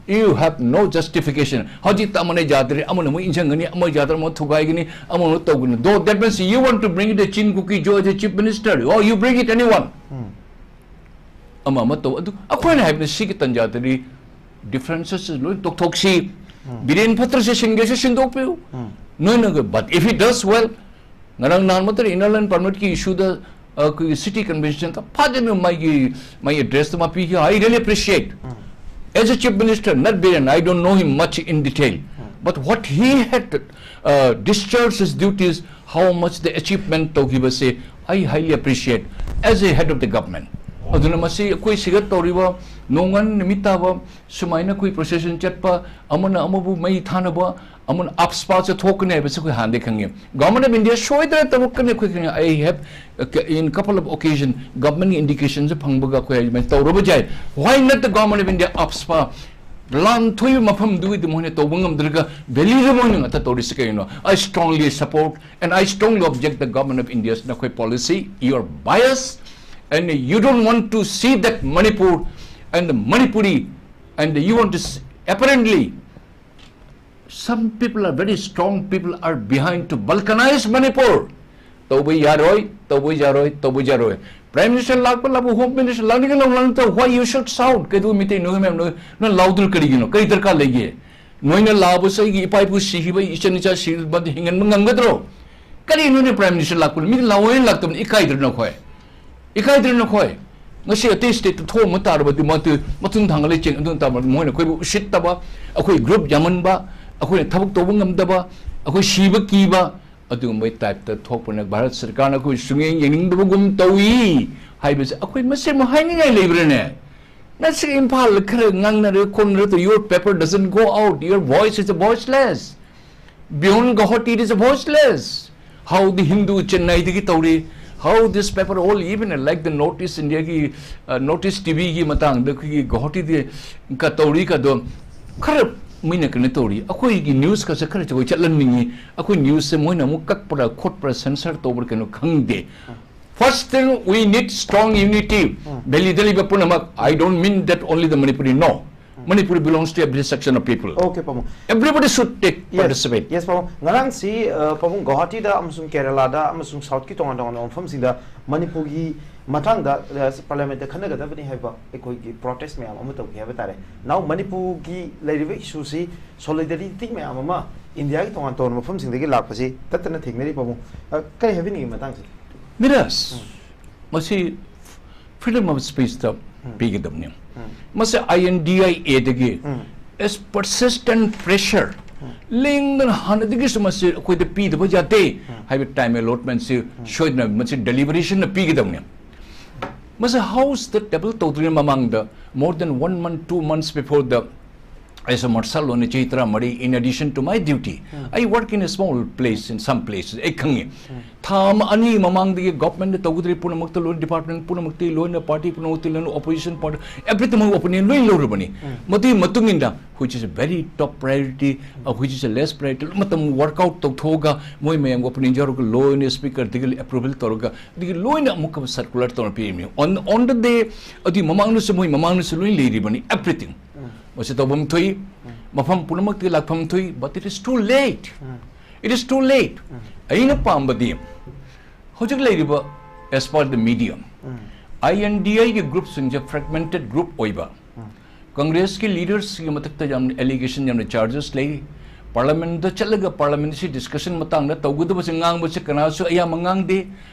You have no justification. ꯍꯧꯖꯤꯛꯇ ꯑꯃꯅ ꯌꯥꯗ꯭ꯔꯦ, ꯑꯃꯅ ꯑꯃꯨꯛ ꯏꯟꯁꯤꯟꯒꯅꯤ, ꯑꯃ ꯌꯥꯗ꯭ꯔꯦ, ꯑꯃ ꯊꯨꯒꯥꯏꯒꯅꯤ, ꯑꯃꯅ ꯇꯧꯒꯅꯤ꯫ Though that means you want to bring it a Chin Kuki Joe as a chief minister, or you bring it anyone. ꯑꯃ ꯑꯃ ꯇꯧ꯫ ꯑꯗꯨ ꯑꯩꯈꯣꯏꯅ ꯍꯥꯏꯕꯗꯤ ꯁꯤꯒꯤ ꯇꯟꯖꯥꯗꯗꯤ differences ꯂꯣꯏ ꯇꯣꯛꯊꯣꯛꯁꯤ꯫ ꯕꯤꯔꯦꯟ ꯐꯠꯇ꯭ꯔꯁꯦ ꯁꯤꯟꯒꯦꯁꯨ ꯁꯤꯟꯗꯣꯛꯄꯤꯌꯨ꯫ ꯅꯣꯏꯅ, but if he does well, ꯉꯔꯥꯡ ꯅꯍꯥꯟ ꯃꯛꯇꯗ inner line permit ꯀꯤ issue ꯗ ꯑꯩꯈꯣꯏꯒꯤ city convention ꯇ ꯐꯖꯅ ꯃꯥꯒꯤ ꯃꯥꯒꯤ address ꯇ ꯃꯥ ꯄꯤꯈꯤ꯫ I really appreciate. As a chief minister, not Biren, I don't know him much in detail. But what he had uh, discharged his duties, how much the achievement ꯇꯧꯈꯤꯕꯁꯦ, I highly appreciate as a head of the government. ꯑꯗꯨꯅ ꯃꯁꯤ ꯑꯩꯈꯣꯏ ꯁꯤꯒ ꯇꯧꯔꯤꯕ ꯅꯣꯡꯉꯥꯟ ꯅꯨꯃꯤꯠ ꯇꯥꯕ ꯁꯨꯃꯥꯏꯅ ꯑꯩꯈꯣꯏ procession ꯆꯠꯄ, ꯑꯃꯅ ꯑꯃꯕꯨ ꯃꯩ ꯊꯥꯅꯕ, ꯑꯃꯅ AFSPA ꯁꯦ ꯊꯣꯛꯀꯅꯤ ꯍꯥꯏꯕꯁꯤ ꯑꯩꯈꯣꯏ ꯍꯥꯟꯅꯗꯤ ꯈꯪꯉꯤ꯫ Government of India ꯁꯣꯏꯗꯅ ꯇꯧꯔꯛꯀꯅꯤ ꯑꯩꯈꯣꯏ ꯈꯪꯉꯤ꯫ I have uh, in couple of occasion government ꯒꯤ indication ꯁꯦ ꯐꯪꯕꯒ ꯑꯩꯈꯣꯏ ꯑꯗꯨꯃꯥꯏꯅ ꯇꯧꯔꯕ ꯌꯥꯏ꯫ Why not the Government of India AFSPA ꯂꯥꯟ ꯊꯣꯛꯏꯕ ꯃꯐꯝꯗꯨꯒꯤꯗꯤ ꯃꯣꯏꯅ ꯇꯧꯕ ꯉꯝꯗ꯭ꯔꯒ Delhi ꯗ ꯃꯣꯏꯅ ꯉꯥꯛꯇ ꯇꯧꯔꯤꯁꯤ ꯀꯩꯅꯣ? I strongly support and I strongly object the Government of India's ꯅꯈꯣꯏ policy. You are biased and you don't want to see that Manipur and the Manipuri and you want to s- apparently some people are very strong people are behind to balkanize Manipur. ꯇꯧꯕ ꯌꯥꯔꯣꯏ, ꯇꯧꯕ ꯌꯥꯔꯣꯏ, ꯇꯧꯕ ꯌꯥꯔꯣꯏ꯫ Prime Minister ꯂꯥꯛꯄ ꯂꯥꯛꯄ, Home Minister ꯂꯥꯛꯅꯤꯡꯉ ꯂꯥꯛ ꯂꯥꯛꯅꯤꯡ ꯇꯧ꯫ Why you should shout? ꯀꯩꯗꯧ ꯃꯤꯇꯩ ꯅꯣꯏ ꯃꯌꯥꯝ ꯅꯣꯏ ꯅꯣꯏ ꯂꯥꯎꯗꯨꯅ ꯀꯔꯤꯒꯤꯅꯣ? ꯀꯔꯤ ꯗꯔꯀꯥꯔ ꯂꯩꯒꯦ? ꯅꯣꯏꯅ ꯂꯥꯎꯕꯁꯦ ꯑꯩꯒꯤ ꯏꯄꯥ ꯏꯄꯨ ꯁꯤꯈꯤꯕ, ꯏꯆꯟ ꯏꯆꯥ ꯁꯤꯈꯤꯕ ꯍꯤꯡꯍꯟꯕ ꯉꯝꯒꯗ꯭ꯔꯣ? ꯀꯔꯤꯅꯣꯅꯦ Prime Minister ꯂꯥꯛꯄ ꯃꯤꯗꯤ ꯂꯥꯎꯑꯣꯅ ꯂꯥꯛꯇꯕꯅꯤ? ꯏꯀꯥꯏꯗ꯭ꯔꯣ ꯅꯈꯣꯏ? ꯏꯀꯥꯏꯗ꯭ꯔꯣ ꯅꯈꯣꯏ? ꯉꯁꯤ ꯑꯇꯩ state ꯇ ꯊꯣꯛꯑꯝꯕ ꯇꯥꯔꯕꯗꯤ ꯃꯗꯨ ꯃꯊꯨꯟ ꯊꯥꯡꯒꯠꯂ ꯆꯦꯟ ꯑꯗꯨꯅ ꯇꯥꯕ ꯃꯣꯏꯅ ꯑꯩꯈꯣꯏꯕꯨ ꯎꯁꯤꯠꯇꯕ, ꯑꯩꯈꯣꯏ group ꯌꯥꯝꯃꯟꯕ, ꯑꯩꯈꯣꯏꯅ ꯊꯕꯛ ꯇꯧꯕ ꯉꯝꯗꯕ, ꯑꯩꯈꯣꯏ ꯁꯤꯕ ꯀꯤꯕ, ꯑꯗꯨꯒꯨꯝꯕꯒꯤ type ꯇ ꯊꯣꯛꯄꯅ ꯚꯥꯔꯠ ꯁꯔꯀꯥꯔꯅ ꯑꯩꯈꯣꯏ ꯁꯨꯡꯌꯦꯡ ꯌꯦꯡꯅꯤꯡꯗꯕꯒꯨꯝ ꯇꯧꯏ ꯍꯥꯏꯕꯁꯦ ꯑꯩꯈꯣꯏ ꯃꯁꯦꯟꯕꯨ ꯍꯥꯏꯅꯤꯡꯉꯥꯏ ꯂꯩꯕ꯭ꯔꯅꯦ? ꯅꯁꯤ ꯏꯝꯐꯥꯜꯗ ꯈꯔ ꯉꯥꯡꯅꯔꯦ ꯈꯣꯠꯅꯔꯦ, your paper doesn't go out, your voice is voiceless. Beyond Guwahati, it is voiceless. How the Hindu Chennai ꯗꯒꯤ ꯇꯧꯔꯤ, how this paper all, even like the North East India ꯒꯤ, uh, North East T V ꯒꯤ ꯃꯇꯥꯡꯗ ꯑꯩꯈꯣꯏꯒꯤ ꯒꯨꯋꯥꯍꯥꯇꯤꯗ ꯀ ꯇꯧꯔꯤ ꯀꯗꯣ ꯈꯔ ꯃꯤꯅ ꯀꯩꯅꯣ ꯇꯧꯔꯤ꯫ ꯑꯩꯈꯣꯏꯒꯤ news ꯀꯁꯦ ꯈꯔ ꯑꯩꯈꯣꯏ ꯆꯠꯍꯟꯅꯤꯡꯉꯤ꯫ ꯑꯩꯈꯣꯏ news ꯁꯦ ꯃꯣꯏꯅ ꯑꯃꯨꯛ ꯀꯛꯄ꯭ꯔꯥ ꯈꯣꯠꯄ꯭ꯔꯥ, censor ꯇꯧꯕ꯭ꯔꯥ ꯀꯩꯅꯣ ꯈꯪꯗꯦ꯫ First thing, we need strong unity. ꯗꯦꯜꯂꯤꯗ ꯂꯩꯕ ꯄꯨꯝꯅꯃꯛ, I don't mean that only the Manipuri, no. Manipur belongs to every section of people. Okay, ꯄꯥꯕꯨꯡ꯫ Everybody should take Yes. Participate. Yes, ꯄꯥꯕꯨꯡ꯫ ꯉꯔꯥꯡꯁꯤ, ꯑ, ꯄꯥꯕꯨꯡ, ꯒꯧꯍꯥꯇꯤꯗ ꯑꯃꯁꯨꯡ ꯀꯦꯔꯂꯥꯗ ꯑꯃꯁꯨꯡ ꯁꯥꯎꯠꯀꯤ ꯇꯣꯉꯥꯟ ꯇꯣꯉꯥꯟꯕ ꯃꯐꯝꯁꯤꯡꯗ ꯃꯅꯤꯄꯨꯔꯒꯤ ꯃꯇꯥꯡꯗ, ꯑ, ꯄꯥꯔꯂꯤꯌꯥꯃꯦꯟꯠꯇ ꯈꯟꯅꯒꯗꯕꯅꯤ ꯍꯥꯏꯕ ꯑꯩꯈꯣꯏꯒꯤ ꯄ꯭ꯔꯣꯇꯦꯁ ꯃꯌꯥꯝ ꯑꯃ ꯇꯧꯈꯤ ꯍꯥꯏꯕ ꯇꯥꯔꯦ꯫ Now ꯃꯅꯤꯄꯨꯔꯒꯤ ꯂꯩꯔꯤꯕ ꯏꯁꯨꯁꯤ, ꯁꯣꯂꯤꯗꯔꯤꯇꯤ ꯃꯌꯥꯝ ꯑꯃ ꯏꯟꯗꯤꯌꯥꯒꯤ ꯇꯣꯉꯥꯟ ꯇꯣꯉꯥꯟꯕ ꯃꯐꯝꯁꯤꯡꯗꯒꯤ ꯂꯥꯛꯄꯁꯤ ꯇꯠꯇꯅ ꯊꯦꯡꯅꯔꯤ, ꯄꯥꯕꯨꯡ꯫ ꯑ, ꯀꯔꯤ ꯍꯥꯏꯕꯤꯅꯤꯡꯉꯤ ꯃꯇꯥꯡꯁꯤꯗ? ꯃꯤꯔꯥꯁ, ꯃꯁꯤ freedom of speech ꯇ ꯄꯤꯒꯗꯕꯅꯤ꯫ ꯃꯁꯤ ꯑꯥꯏ ꯑꯦꯟ ꯗꯤ ꯑꯥꯏ ꯑꯦꯗꯒꯤ as persistent pressure, ꯂꯦꯡꯗꯅ ꯍꯥꯟꯅꯗꯒꯤꯁꯨ ꯃꯁꯤ ꯑꯩꯈꯣꯏꯗ ꯄꯤꯗꯕ ꯌꯥꯗꯦ ꯍꯥꯏꯕ time allotment ꯁꯤ ꯁꯣꯏꯗꯅ ꯃꯁꯤ deliberation ꯅ ꯄꯤꯒꯗꯕꯅꯤ꯫ ꯃꯁꯤ ꯍꯥꯎꯁꯇ ꯇꯦꯕꯜ ꯇꯧꯗ꯭ꯔꯤꯉꯩ ꯃꯃꯥꯡꯗ, more than one month, two months before the, ꯑꯩꯁꯨ ꯃꯥꯔꯁꯜ ꯑꯣꯏꯅ ꯆꯍꯤ ꯇꯔꯥꯃꯔꯤ, in addition to my duty, I work in a small place, in some places, ꯑꯩ ꯈꯪꯉꯤ꯫ ꯊꯥ ꯑꯃ ꯑꯅꯤ ꯃꯃꯥꯡꯗꯒꯤ ꯒꯣꯚꯔꯟꯃꯦꯟꯠꯅ ꯇꯧꯒꯗꯧꯔꯤ ꯄꯨꯝꯅꯃꯛꯇ ꯂꯣꯏꯅ, ꯗꯤꯄꯥꯔꯠꯃꯦꯟꯠ ꯄꯨꯝꯅꯃꯛꯇꯒꯤ ꯂꯣꯏꯅ, ꯄꯥꯔꯇꯤ ꯄꯨꯝꯅꯃꯛꯇꯒꯤ ꯂꯣꯏꯅ, ꯑꯣꯄꯣꯖꯤꯁꯟ ꯄꯥꯔꯇꯤ, everything ꯃꯣꯏ ꯑꯣꯄꯤꯅꯤꯌꯟ ꯂꯣꯏ ꯂꯧꯔꯕꯅꯤ꯫ ꯃꯗꯨꯒꯤ ꯃꯇꯨꯡ ꯏꯟꯅ which is a very top priority, uh, which is a less priority, ꯃꯇꯝ ꯋꯥꯔꯛ ꯑꯥꯎꯠ ꯇꯧꯊꯣꯛꯑꯒ ꯃꯣꯏ ꯃꯌꯥꯝꯒ ꯑꯣꯄꯤꯅꯤꯌꯟ ꯌꯥꯎꯔꯒ ꯂꯣꯏꯅ ꯁ꯭ꯄꯤꯀꯔꯗꯒꯤ ꯑꯦꯄ꯭ꯔꯨꯚꯦꯜ ꯇꯧꯔꯒ, ꯑꯗꯒꯤ ꯂꯣꯏꯅ ꯑꯃꯨꯛꯀ ꯁꯔꯀꯨꯂꯔ ꯇꯧꯔ ꯄꯤꯔꯤꯕꯅꯤ꯫ On, on the day, ꯑꯗꯨꯒꯤ ꯃꯃꯥꯡꯗꯁꯨ ꯃꯣꯏ ꯃꯃꯥꯡꯗꯁꯨ ꯂꯣꯏ ꯂꯩꯔꯤꯕꯅꯤ, everything꯫ ꯃꯁꯤ ꯇꯧꯐꯝ ꯊꯣꯛꯏ, ꯃꯐꯝ ꯄꯨꯝꯅꯃꯛꯇꯒꯤ ꯂꯥꯛꯐꯝ ꯊꯣꯛꯏ, but it is too late. It is too late. ꯑꯩꯅ ꯄꯥꯝꯕꯗꯤ ꯍꯧꯖꯤꯛ ꯂꯩꯔꯤꯕ, as per the media, I N ꯗꯤ ꯑꯥꯏꯒꯤ ꯒ꯭ꯔꯨꯞꯁꯤꯡꯁꯦ ꯐ꯭ꯔꯦꯒꯃꯦꯟꯇꯦꯠ ꯒ꯭ꯔꯨꯞ ꯑꯣꯏꯕ, ꯀꯪꯒ꯭ꯔꯦꯁꯀꯤ ꯂꯤꯗꯔꯁꯀꯤ ꯃꯊꯛꯇ ꯌꯥꯝꯅ ꯑꯦꯂꯤꯒꯦꯁꯟ, ꯌꯥꯝꯅ ꯆꯥꯔꯖꯦꯁ ꯂꯩ꯫ ꯄꯥꯔꯂꯤꯌꯥꯃꯦꯟꯠꯇ ꯆꯠꯂꯒ ꯄꯥꯔꯂꯤꯌꯥꯃꯦꯟꯠꯁꯤ ꯗꯤꯁꯀꯁꯟ ꯃꯇꯥꯡꯗ ꯇꯧꯒꯗꯕꯁꯤ ꯉꯥꯡꯕꯁꯤ ꯀꯅꯥꯁꯨ ꯑꯌꯥꯝꯕ ꯉꯥꯡꯗꯦ꯫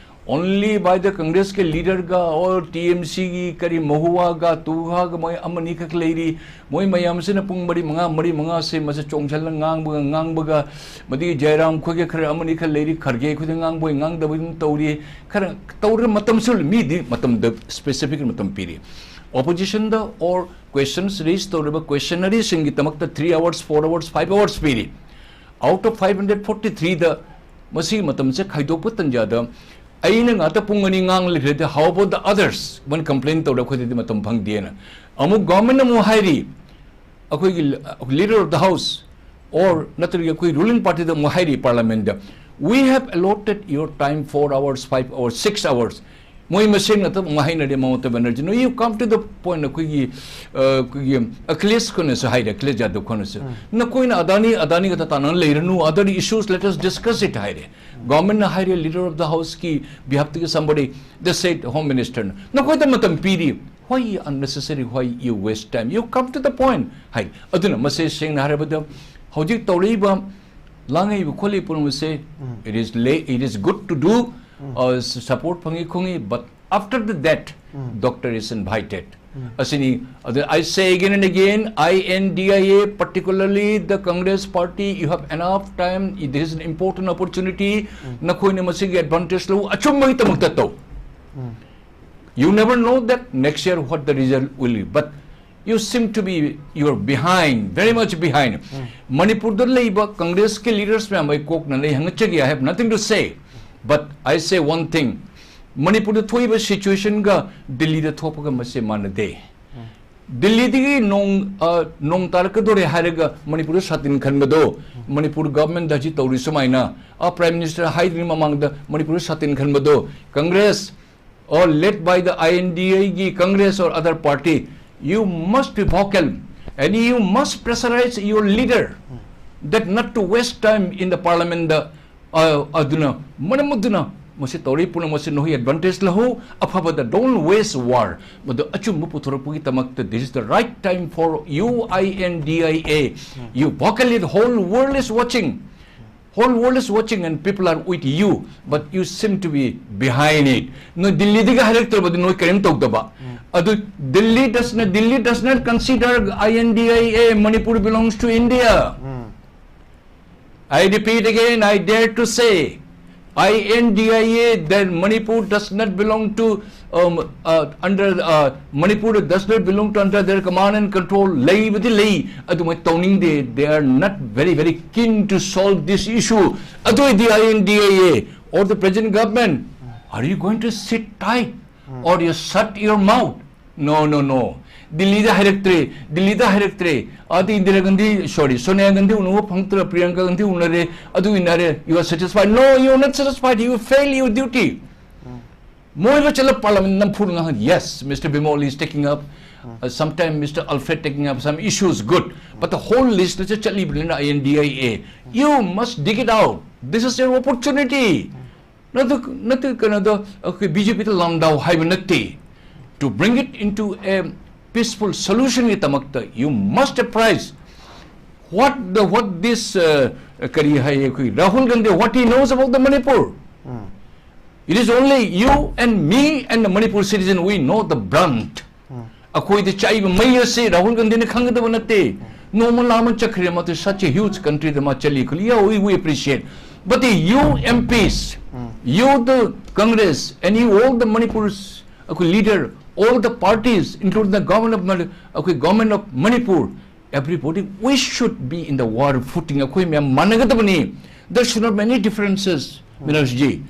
Only by the ꯀꯪꯒ꯭ꯔꯦꯁꯀꯤ ꯂꯤꯗꯔꯒ or T M ꯁꯤꯒꯤ ꯀꯔꯤ ꯃꯍꯨꯋꯥꯒ ꯇꯨꯍꯥꯒ ꯃꯣꯏ ꯑꯃꯅꯤ ꯈꯛ ꯂꯩꯔꯤ꯫ ꯃꯣꯏ ꯃꯌꯥꯝꯁꯤꯅ ꯄꯨꯡ ꯃꯔꯤ ꯃꯉꯥ, ꯃꯔꯤ ꯃꯉꯥꯁꯦ ꯃꯁꯤ ꯆꯣꯡꯁꯤꯜꯂ ꯉꯥꯡꯕꯒ ꯉꯥꯡꯕꯒ, ꯃꯗꯨꯒꯤ ꯖꯌꯔꯥꯝ ꯈꯣꯏꯒ ꯈꯔ ꯑꯃꯅꯤ ꯈꯔ ꯂꯩꯔꯤ, ꯈꯔꯒꯦ ꯈꯣꯏꯗ ꯉꯥꯡꯕꯣꯏ ꯉꯥꯡꯗꯕꯣꯏ ꯑꯗꯨꯝ ꯇꯧꯔꯤ꯫ ꯈꯔ ꯇꯧꯔ ꯃꯇꯝꯁꯨ ꯃꯤꯗꯤ ꯃꯇꯝꯗ ꯁ꯭ꯄꯦꯁꯤꯐꯤꯛ ꯃꯇꯝ ꯄꯤꯔꯤ꯫ ꯑꯣꯄꯣꯖꯤꯁꯟꯗ or questions raise ꯇꯧꯔꯤꯕ ꯀ꯭ꯋꯦꯁꯟꯅꯔꯤꯁꯤꯡꯒꯤꯗꯃꯛꯇ three hours, four hours, five hours ꯄꯤꯔꯤ꯫ Out of five hundred forty three ꯗ ꯃꯁꯤꯒꯤ ꯃꯇꯝꯁꯦ ꯈꯥꯏꯗꯣꯛꯄ ꯇꯟꯖꯥꯗ ꯑꯩꯅ ꯉꯥꯛꯇ ꯄꯨꯡ ꯑꯅꯤ ꯉꯥꯡ ꯂꯩꯈ꯭ꯔꯗꯤ, how about the others? ꯃꯣꯏꯅ ꯀꯝꯄ꯭ꯂꯦꯟ ꯇꯧꯔꯦ, ꯑꯩꯈꯣꯏꯗꯗꯤ ꯃꯇꯝ ꯐꯪꯗꯦꯅ꯫ ꯑꯃꯨꯛ ꯒꯣꯚꯔꯟꯃꯦꯟꯠꯅ ꯑꯃꯨꯛ ꯍꯥꯏꯔꯤ, ꯑꯩꯈꯣꯏꯒꯤ leader of the house or ꯅꯠꯇ꯭ꯔꯒ ꯑꯩꯈꯣꯏ ꯔꯨꯂꯤꯡ ꯄꯥꯔꯇꯤꯗ ꯑꯃꯨꯛ ꯍꯥꯏꯔꯤ ꯄꯥꯔꯂꯤꯌꯥꯃꯦꯟꯠꯇ, "We have allotted your time four hours, five hours, six hours. ꯃꯣꯏ ꯃꯁꯦꯟ ꯉꯥꯛꯇ ꯑꯃꯨꯛ ꯍꯥꯏꯅꯔꯦ, ꯃꯃꯇꯥ Banerjee. No, you come to the point. ꯑꯩꯈꯣꯏꯒꯤ, ꯑ, ꯑꯩꯈꯣꯏꯒꯤ ꯑꯈꯤꯂꯦꯁ ꯈꯣꯏꯅꯁꯨ ꯍꯥꯏꯔꯦ, ꯑꯈꯤꯂꯦꯁ ꯌꯥꯗꯕ ꯈꯣꯏꯅꯁꯨ, "ꯅꯈꯣꯏꯅ ꯑꯗꯥꯅꯤ, ꯑꯗꯥꯅꯤ ꯈꯛꯇ ꯇꯥꯟꯅ ꯂꯩꯔꯅꯨ, other issues, let us discuss it," ꯍꯥꯏꯔꯦ꯫ ꯒꯣꯔꯃꯦꯟꯅ ꯍꯥꯏꯔꯦ, leader of the house ꯀꯤ behalf ꯇꯒꯤ somebody, they said, Home Minister ꯅ, "ꯅꯈꯣꯏꯗ ꯃꯇꯝ ꯄꯤꯔꯤ, why unnecessary, why you waste time? You come to the point," ꯍꯥꯏ꯫ ꯑꯗꯨꯅ ꯃꯁꯤ ꯁꯦꯡꯅ ꯍꯥꯏꯔꯕꯗ ꯍꯧꯖꯤꯛ ꯇꯧꯔꯛꯏꯕ ꯂꯥꯡꯉꯛꯏꯕ ꯈꯣꯠꯂꯤꯕ ꯄꯨꯝꯅꯃꯛꯁꯦ, it is la-, it is good to do, uh, support ꯐꯪꯉꯤ ꯈꯣꯡꯉꯤ, but after the that, doctor is invited. ꯑꯁꯤꯅꯤ꯫ ꯑꯗꯨ I say again and again, I N D I A, particularly the Congress party, you have enough time. This is an important opportunity. ꯅꯈꯣꯏꯅ ꯃꯁꯤꯒꯤ advantage ꯂꯧ, ꯑꯆꯨꯝꯕꯒꯤꯗꯃꯛꯇ ꯇꯧ꯫ You never know that next year what the result will be, but you seem to be, you are behind, very much behind. ꯃꯅꯤꯄꯨꯔꯗ ꯂꯩꯕ ꯀꯪꯒ꯭ꯔꯦꯁꯀꯤ leaders ꯃꯌꯥꯝ ꯑꯩ ꯀꯣꯛꯅ ꯂꯩ ꯍꯪꯒꯠꯆꯒꯦ, I have nothing to say, but I say one thing, ꯃꯅꯤꯄꯨꯔꯗ ꯊꯣꯛꯏꯕ situation ꯒ ꯗꯤꯜꯂꯤꯗ ꯊꯣꯛꯄꯒ ꯃꯁꯤ ꯃꯥꯟꯅꯗꯦ꯫ ꯗꯤꯜꯂꯤꯗꯒꯤ ꯅꯣꯡ, ꯑ, ꯅꯣꯡ ꯇꯥꯔꯛꯀꯗꯧꯔꯦ ꯍꯥꯏꯔꯒ ꯃꯅꯤꯄꯨꯔꯗ ꯁꯥꯇꯤꯟ ꯈꯟꯕꯗꯣ, ꯃꯅꯤꯄꯨꯔ government ꯗ ꯍꯧꯖꯤꯛ ꯇꯧꯔꯤ ꯁꯨꯃꯥꯏꯅ, ꯑ, Prime Minister ꯍꯥꯏꯗ꯭ꯔꯤꯉꯩ ꯃꯃꯥꯡꯗ ꯃꯅꯤꯄꯨꯔꯗ ꯁꯥꯇꯤꯟ ꯈꯟꯕꯗꯣ, Congress or led by the I N D A ꯒꯤ Congress or other party, you must be vocal and you must pressurize your leader that not to waste time in the parliament ꯗ, ꯑ, ꯑꯗꯨꯅ ꯃꯔꯝ ꯑꯗꯨꯅ ꯃꯁꯤ ꯇꯧꯔꯤ ꯄꯨꯝꯅꯃꯛ ꯑꯁꯤ ꯅꯈꯣꯏ advantage ꯂꯧꯍꯧ, ꯑꯐꯕꯗ don't waste war꯫ ꯃꯗꯨ ꯑꯆꯨꯝꯕ ꯄꯨꯊꯣꯔꯛꯄꯒꯤꯗꯃꯛꯇ this is the right time for you, I N D I A. You vocal it, whole world is watching. Whole world is watching and people are with you, but you seem to be behind it. ꯅꯣꯏ ꯗꯤꯜꯂꯤꯗꯒꯤ ꯍꯥꯏꯔꯛꯇ꯭ꯔꯕꯗꯤ ꯅꯣꯏ ꯀꯔꯤꯝ ꯇꯧꯗꯕ꯫ ꯑꯗꯨ Delhi does not, Delhi does not consider I N D I A, Manipur belongs to India. I repeat again, I dare to say, I N D I A, that Manipur does not belong to, um, uh, under, uh, Manipur does not belong to under their command and control. ꯂꯩꯕꯗꯤ ꯂꯩ, ꯑꯗꯨꯃꯥꯏꯅ ꯇꯧꯅꯤꯡꯗꯦ꯫ They are not very, very keen to solve this issue. ꯑꯗꯨ ꯑꯣꯏꯗꯤ I N D I A or the present government, are you going to sit tight or you shut your mouth? No, no, no. ꯗꯤꯜꯂꯤꯗ ꯍꯥꯏꯔꯛꯇ꯭ꯔꯦ, ꯗꯤꯜꯂꯤꯗ ꯍꯥꯏꯔꯛꯇ꯭ꯔꯦ꯫ ꯑꯗꯤ Indira Gandhi, sorry, Sonia Gandhi ꯎꯅꯕ ꯐꯪꯗ꯭ꯔꯦ, ꯄ꯭ꯔꯤꯌꯥꯡꯀꯥ ꯒꯥꯟꯙꯤ ꯎꯅꯔꯦ, ꯑꯗꯨ ꯎꯅꯔꯦ, you are satisfied? No, you are not satisfied. You fail your duty. ꯃꯣꯏꯗ ꯆꯠꯂ parliament ꯅꯝꯐꯨꯗ ꯉꯥꯡꯍꯟ, yes, Mister Bimol is taking up, uh, sometime Mister Alfred taking up some issues, good. But the whole list the ꯆꯠꯂꯤꯕꯅꯤꯅ I N D I A, you must dig it out. This is your opportunity. ꯅꯠꯇ ꯅꯠꯇ ꯀꯩꯅꯣꯗꯣ ꯑꯩꯈꯣꯏ B J P ꯗ ꯂꯥꯟꯗꯥꯎ ꯍꯥꯏꯕ ꯅꯠꯇꯦ. To bring it into a peaceful solution ꯒꯤꯗꯃꯛꯇ you must apprise what the, what this, uh, ꯀꯔꯤ ꯍꯥꯏ ꯑꯩꯈꯣꯏ Rahul Gandhi, what he knows about the Manipur. It is only you and me and the Manipur citizen, we know the brunt. ꯑꯩꯈꯣꯏꯗ ꯆꯥꯏꯕ ꯃꯩ ꯑꯁꯤ ꯔꯥꯍꯨꯜ ꯒꯥꯟꯙꯤꯅ ꯈꯪꯒꯗꯕ ꯅꯠꯇꯦ. ꯅꯣꯡꯃ ꯂꯥꯝꯃ ꯆꯠꯈ꯭ꯔꯦ ꯃꯥ, such a huge country ꯗ ꯃꯥ ꯆꯠꯂꯤ ꯈꯨꯜꯂꯤ, yeah, we, we appreciate. But the you M Ps, you the Congress, and you all the Manipur's, ꯑꯩꯈꯣꯏ leader, all the parties, including the government of Mani-, ꯑꯩꯈꯣꯏ government of Manipur, everybody, we should be in the war footing. ꯑꯩꯈꯣꯏ ꯃꯌꯥꯝ ꯃꯥꯟꯅꯒꯗꯕꯅꯤ. There should not be any differences, ꯃꯤꯅꯔꯁꯖꯤ.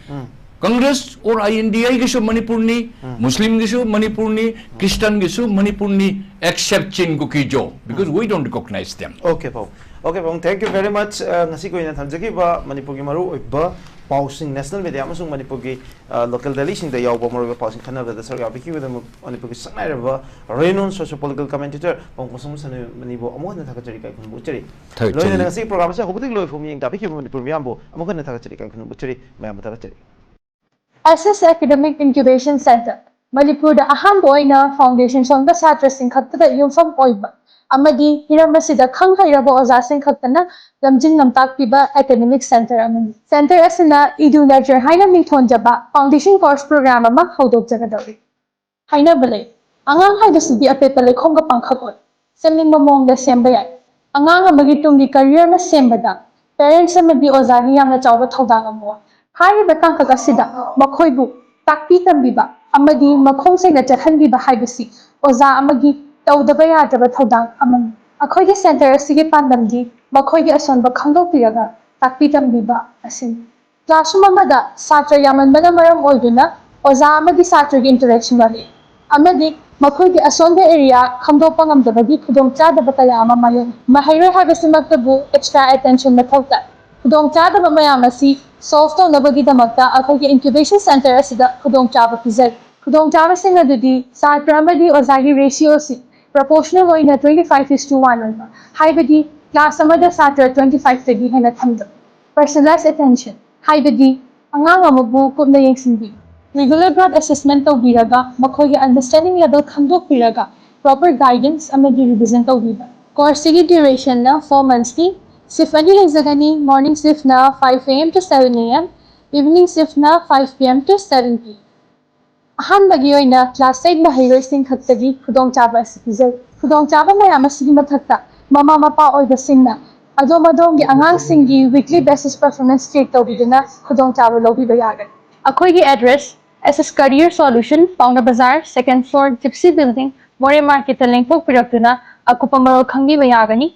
Congress or I N D I ꯒꯤꯁꯨ ꯃꯅꯤꯄꯨꯔꯅꯤ, ꯃꯨꯁꯂꯤꯝꯒꯤꯁꯨ ꯃꯅꯤꯄꯨꯔꯅꯤ, ꯈ꯭ꯔꯤꯁꯇꯥꯟꯒꯤꯁꯨ ꯃꯅꯤꯄꯨꯔꯅꯤ, except Chin Kuki Zo, because we don't recognize them. Okay, ꯄꯥꯕꯨꯡ. Okay, ꯄꯥꯕꯨꯡ, thank you very much. ꯑ, ꯉꯁꯤꯒꯤ ꯑꯣꯏꯅ ꯊꯝꯖꯈꯤꯕ ꯃꯅꯤꯄꯨꯔꯒꯤ ꯃꯔꯨꯑꯣꯏꯕ ꯄꯥꯎꯁꯤꯡ, national media ꯑꯃꯁꯨꯡ ꯃꯅꯤꯄꯨꯔꯒꯤ, ꯑ, local dailyꯁꯤꯡꯗ ꯌꯥꯎꯕ ꯃꯔꯨꯑꯣꯏꯕ ꯄꯥꯎꯁꯤꯡ ꯈꯟꯅꯕꯗ ꯁꯔꯨꯛ ꯌꯥꯕꯤꯈꯤꯕꯒꯤꯗꯃꯛ ꯃꯅꯤꯄꯨꯔꯒꯤ ꯁꯛꯅꯥꯏꯔꯕ renowned socio-political commentator ꯄꯥꯕꯨꯡ ꯀꯣꯡꯁꯥꯡꯕꯝ ꯁꯅꯥꯃꯍꯤꯕꯨ ꯑꯃꯨꯛ ꯍꯟꯅ ꯊꯥꯒꯠꯆꯔꯤ, ꯏꯀꯥꯏ ꯈꯨꯝꯅꯕ ꯎꯠꯆꯔꯤ꯫ ꯊꯥꯒꯠꯆꯔꯤ꯫ ꯂꯣꯏꯅꯅ ꯉꯁꯤ program ꯑꯁꯤ ꯍꯧꯕꯗꯒꯤ ꯂꯣꯏꯐꯥꯎ ꯃꯤꯠꯌꯦꯡ ꯇꯥꯕꯤꯈꯤꯕ ꯃꯅꯤꯄꯨꯔ ꯃꯤꯌꯥꯝꯕꯨ ꯑꯃꯨꯛ ꯍꯟꯅ ꯊꯥꯒꯠꯆꯔꯤ, ꯏꯀꯥꯏ ꯈꯨꯝꯅꯕ ꯎꯠꯆꯔꯤ꯫ ꯃꯌꯥꯝꯕꯨ ꯊꯥꯒꯠꯆꯔꯤ꯫ S S Academic Incubation Center, ꯃꯅꯤꯄꯨꯔꯗ ꯑꯍꯥꯟꯕ ꯑꯣꯏꯅ foundation ꯁꯣꯟꯕ ꯁꯥꯇ꯭ꯔꯁꯤꯡ ꯈꯛꯇꯗ ꯌꯨꯝꯐꯝ ꯑꯣꯏꯕ ꯑꯃꯗꯤ ꯍꯤꯔꯝ ꯑꯁꯤꯗ ꯈꯪ ꯍꯩꯔꯕ ꯑꯣꯖꯥꯁꯤꯡ ꯈꯛꯇꯅ ꯂꯝꯖꯤꯡ ꯂꯝꯇꯥꯛꯄꯤꯕ academic center ꯑꯃꯅꯤ꯫ Center ꯑꯁꯤꯅ Edu Nurture ꯍꯥꯏꯅ ꯃꯤꯡꯊꯣꯟꯖꯕ foundation course program ꯑꯃ ꯍꯧꯗꯣꯛꯆꯒꯗꯧꯔꯤ꯫ ꯍꯥꯏꯅꯕ ꯂꯩ, "ꯑꯉꯥꯡ ꯍꯥꯏꯕꯁꯤꯗꯤ ꯑꯄꯦꯠꯄ ꯂꯩꯈꯣꯝꯒ ꯄꯥꯡꯈꯛ ꯑꯣꯏ, ꯁꯦꯝꯅꯤꯡꯕ ꯃꯑꯣꯡꯗ ꯁꯦꯝꯕ ꯌꯥꯏ"꯫ ꯑꯉꯥꯡ ꯑꯃꯒꯤ ꯇꯨꯡꯒꯤ career ꯑꯃ ꯁꯦꯝꯕꯗ parents ꯑꯃꯗꯤ ꯑꯣꯖꯥꯒꯤ ꯌꯥꯝꯅ ꯆꯥꯎꯕ ꯊꯧꯗꯥꯡ ꯑꯃ ꯑꯣꯏ꯫ ꯍꯥꯏꯔꯤꯕ ꯇꯥꯡꯀꯛ ꯑꯁꯤꯗ ꯃꯈꯣꯏꯕꯨ ꯇꯥꯛꯄꯤ ꯇꯝꯕꯤꯕ ꯑꯃꯗꯤ ꯃꯈꯣꯡ ꯁꯦꯡꯅ ꯆꯠꯍꯟꯕꯤꯕ ꯍꯥꯏꯕꯁꯤ ꯑꯣꯖꯥ ꯑꯃꯒꯤ ꯇꯧꯗꯕ ꯌꯥꯗ꯭ꯔꯕ ꯊꯧꯗꯥꯡ ꯑꯃꯅꯤ꯫ ꯑꯩꯈꯣꯏꯒꯤ center ꯑꯁꯤꯒꯤ ꯄꯥꯟꯗꯝꯗꯤ ꯃꯈꯣꯏꯒꯤ ꯑꯁꯣꯟꯕ ꯈꯪꯗꯣꯛꯄꯤꯔꯒ ꯇꯥꯛꯄꯤ ꯇꯝꯕꯤꯕ ꯑꯁꯤꯅꯤ꯫ Classroom ꯑꯃꯗ ꯁꯥꯇ꯭ꯔ ꯌꯥꯝꯃꯟꯕꯅ ꯃꯔꯝ ꯑꯣꯏꯗꯨꯅ ꯑꯣꯖꯥ ꯑꯃꯗꯤ ꯁꯥꯇ꯭ꯔꯒꯤ interaction ꯋꯥꯠꯂꯤ ꯑꯃꯗꯤ ꯃꯈꯣꯏꯒꯤ ꯑꯁꯣꯟꯕ area ꯈꯪꯗꯣꯛꯄ ꯉꯝꯗꯕꯒꯤ ꯈꯨꯗꯣꯡꯆꯥꯗꯕ ꯀꯌꯥ ꯑꯃ ꯃꯥꯌꯣꯛꯅꯩ꯫ ꯃꯍꯩꯔꯣꯏ ꯍꯥꯏꯕꯁꯤꯃꯛꯇꯕꯨ extra attention ꯃꯊꯧ ꯇꯥꯏ꯫ ꯈꯨꯗꯣꯡꯆꯥꯗꯕ ꯃꯌꯥꯝ ꯑꯁꯤ ꯁꯣꯜꯚ ꯇꯧꯅꯕꯒꯤꯗꯃꯛꯇ ꯑꯩꯈꯣꯏꯒꯤ ꯏꯟꯀ꯭ꯌꯨꯕꯦꯁꯟ ꯁꯦꯟꯇꯔ ꯑꯁꯤꯗ ꯈꯨꯗꯣꯡꯆꯥꯕ ꯄꯤꯖꯔꯤ꯫ ꯈꯨꯗꯣꯡꯆꯥꯕꯁꯤꯡ ꯑꯗꯨꯗꯤ ꯁꯥꯇ꯭ꯔ ꯑꯃꯗꯤ ꯑꯣꯖꯥꯒꯤ ꯔꯦꯁꯤꯑꯣ ꯑꯁꯤ ꯄ꯭ꯔꯣꯄꯣꯔꯁꯅꯦꯜ ꯑꯣꯏꯅ twenty five is to one ꯑꯣꯏꯕ, ꯍꯥꯏꯕꯗꯤ ꯀ꯭ꯂꯥꯁ ꯑꯃꯗ ꯁꯥꯇ꯭ꯔ twenty five ꯇꯒꯤ ꯍꯦꯟꯅ ꯊꯝꯗꯕ꯫ ꯄꯔꯁꯣꯅꯦꯂꯥꯏꯖ ꯑꯦꯇꯦꯟꯁꯟ, ꯍꯥꯏꯕꯗꯤ ꯑꯉꯥꯡ ꯑꯃꯕꯨ ꯀꯨꯞꯅ ꯌꯦꯡꯁꯤꯟꯕꯤꯕ꯫ ꯔꯤꯒꯨꯂꯔ ꯒ꯭ꯔꯣꯊ ꯑꯦꯁꯦꯁꯃꯦꯟ ꯇꯧꯕꯤꯔꯒ ꯃꯈꯣꯏꯒꯤ ꯑꯟꯗꯔꯁ꯭ꯇꯦꯟꯗꯤꯡ ꯂꯦꯚꯦꯜ ꯈꯪꯗꯣꯛꯄꯤꯔꯒ ꯄ꯭ꯔꯣꯄꯔ ꯒꯥꯏꯗꯦꯟꯁ ꯑꯃꯗꯤ ꯔꯤꯚꯤꯖꯟ ꯇꯧꯕꯤꯕ꯫ ꯀꯣꯔꯁꯁꯤꯒꯤ ꯗ꯭ꯌꯨꯔꯦꯁꯟꯅ ꯐꯣꯔ ꯃꯟꯊꯁꯅꯤ꯫ ꯁꯤꯐ ꯑꯅꯤ ꯂꯩꯖꯒꯅꯤ, ꯃꯣꯔꯅꯤꯡ ꯁꯤꯐꯅ five A M to seven A M, evening ꯁꯤꯐꯅ five P M to seven P M꯫ ꯑꯍꯥꯟꯕꯒꯤ ꯑꯣꯏꯅ ꯀ꯭ꯂꯥꯁ ꯑꯩꯠ ꯃꯍꯩꯔꯣꯏꯁꯤꯡ ꯈꯛꯇꯒꯤ ꯈꯨꯗꯣꯡꯆꯥꯕ ꯑꯁꯤ ꯄꯤꯖꯩ꯫ ꯈꯨꯗꯣꯡꯆꯥꯕ ꯃꯌꯥꯝ ꯑꯁꯤꯒꯤ ꯃꯊꯛꯇ ꯃꯃꯥ ꯃꯄꯥ ꯑꯣꯏꯕꯁꯤꯡꯅ ꯑꯗꯣꯝ ꯑꯗꯣꯝꯒꯤ ꯑꯉꯥꯡꯁꯤꯡꯒꯤ ꯋꯤꯛꯂꯤ ꯕꯦꯁꯤꯁ ꯄꯔꯐꯣꯔꯃꯦꯟꯁ ꯆꯦꯛ ꯇꯧꯕꯤꯗꯨꯅ ꯈꯨꯗꯣꯡꯆꯥꯕ ꯂꯧꯕꯤꯕ ꯌꯥꯒꯅꯤ꯫ ꯑꯩꯈꯣꯏꯒꯤ address: S S Career Solution, ꯄꯥꯎꯅꯥ ꯕꯖꯥꯔ, second floor, Gypsy Building, ꯃꯣꯔꯦ ꯃꯥꯔꯀꯦꯠꯇ ꯂꯦꯡꯊꯣꯛꯄꯤꯔꯛꯇꯨꯅ ꯑꯀꯨꯞꯄ ꯃꯔꯣꯜ ꯈꯪꯕꯤꯕ ꯌꯥꯒꯅꯤ꯫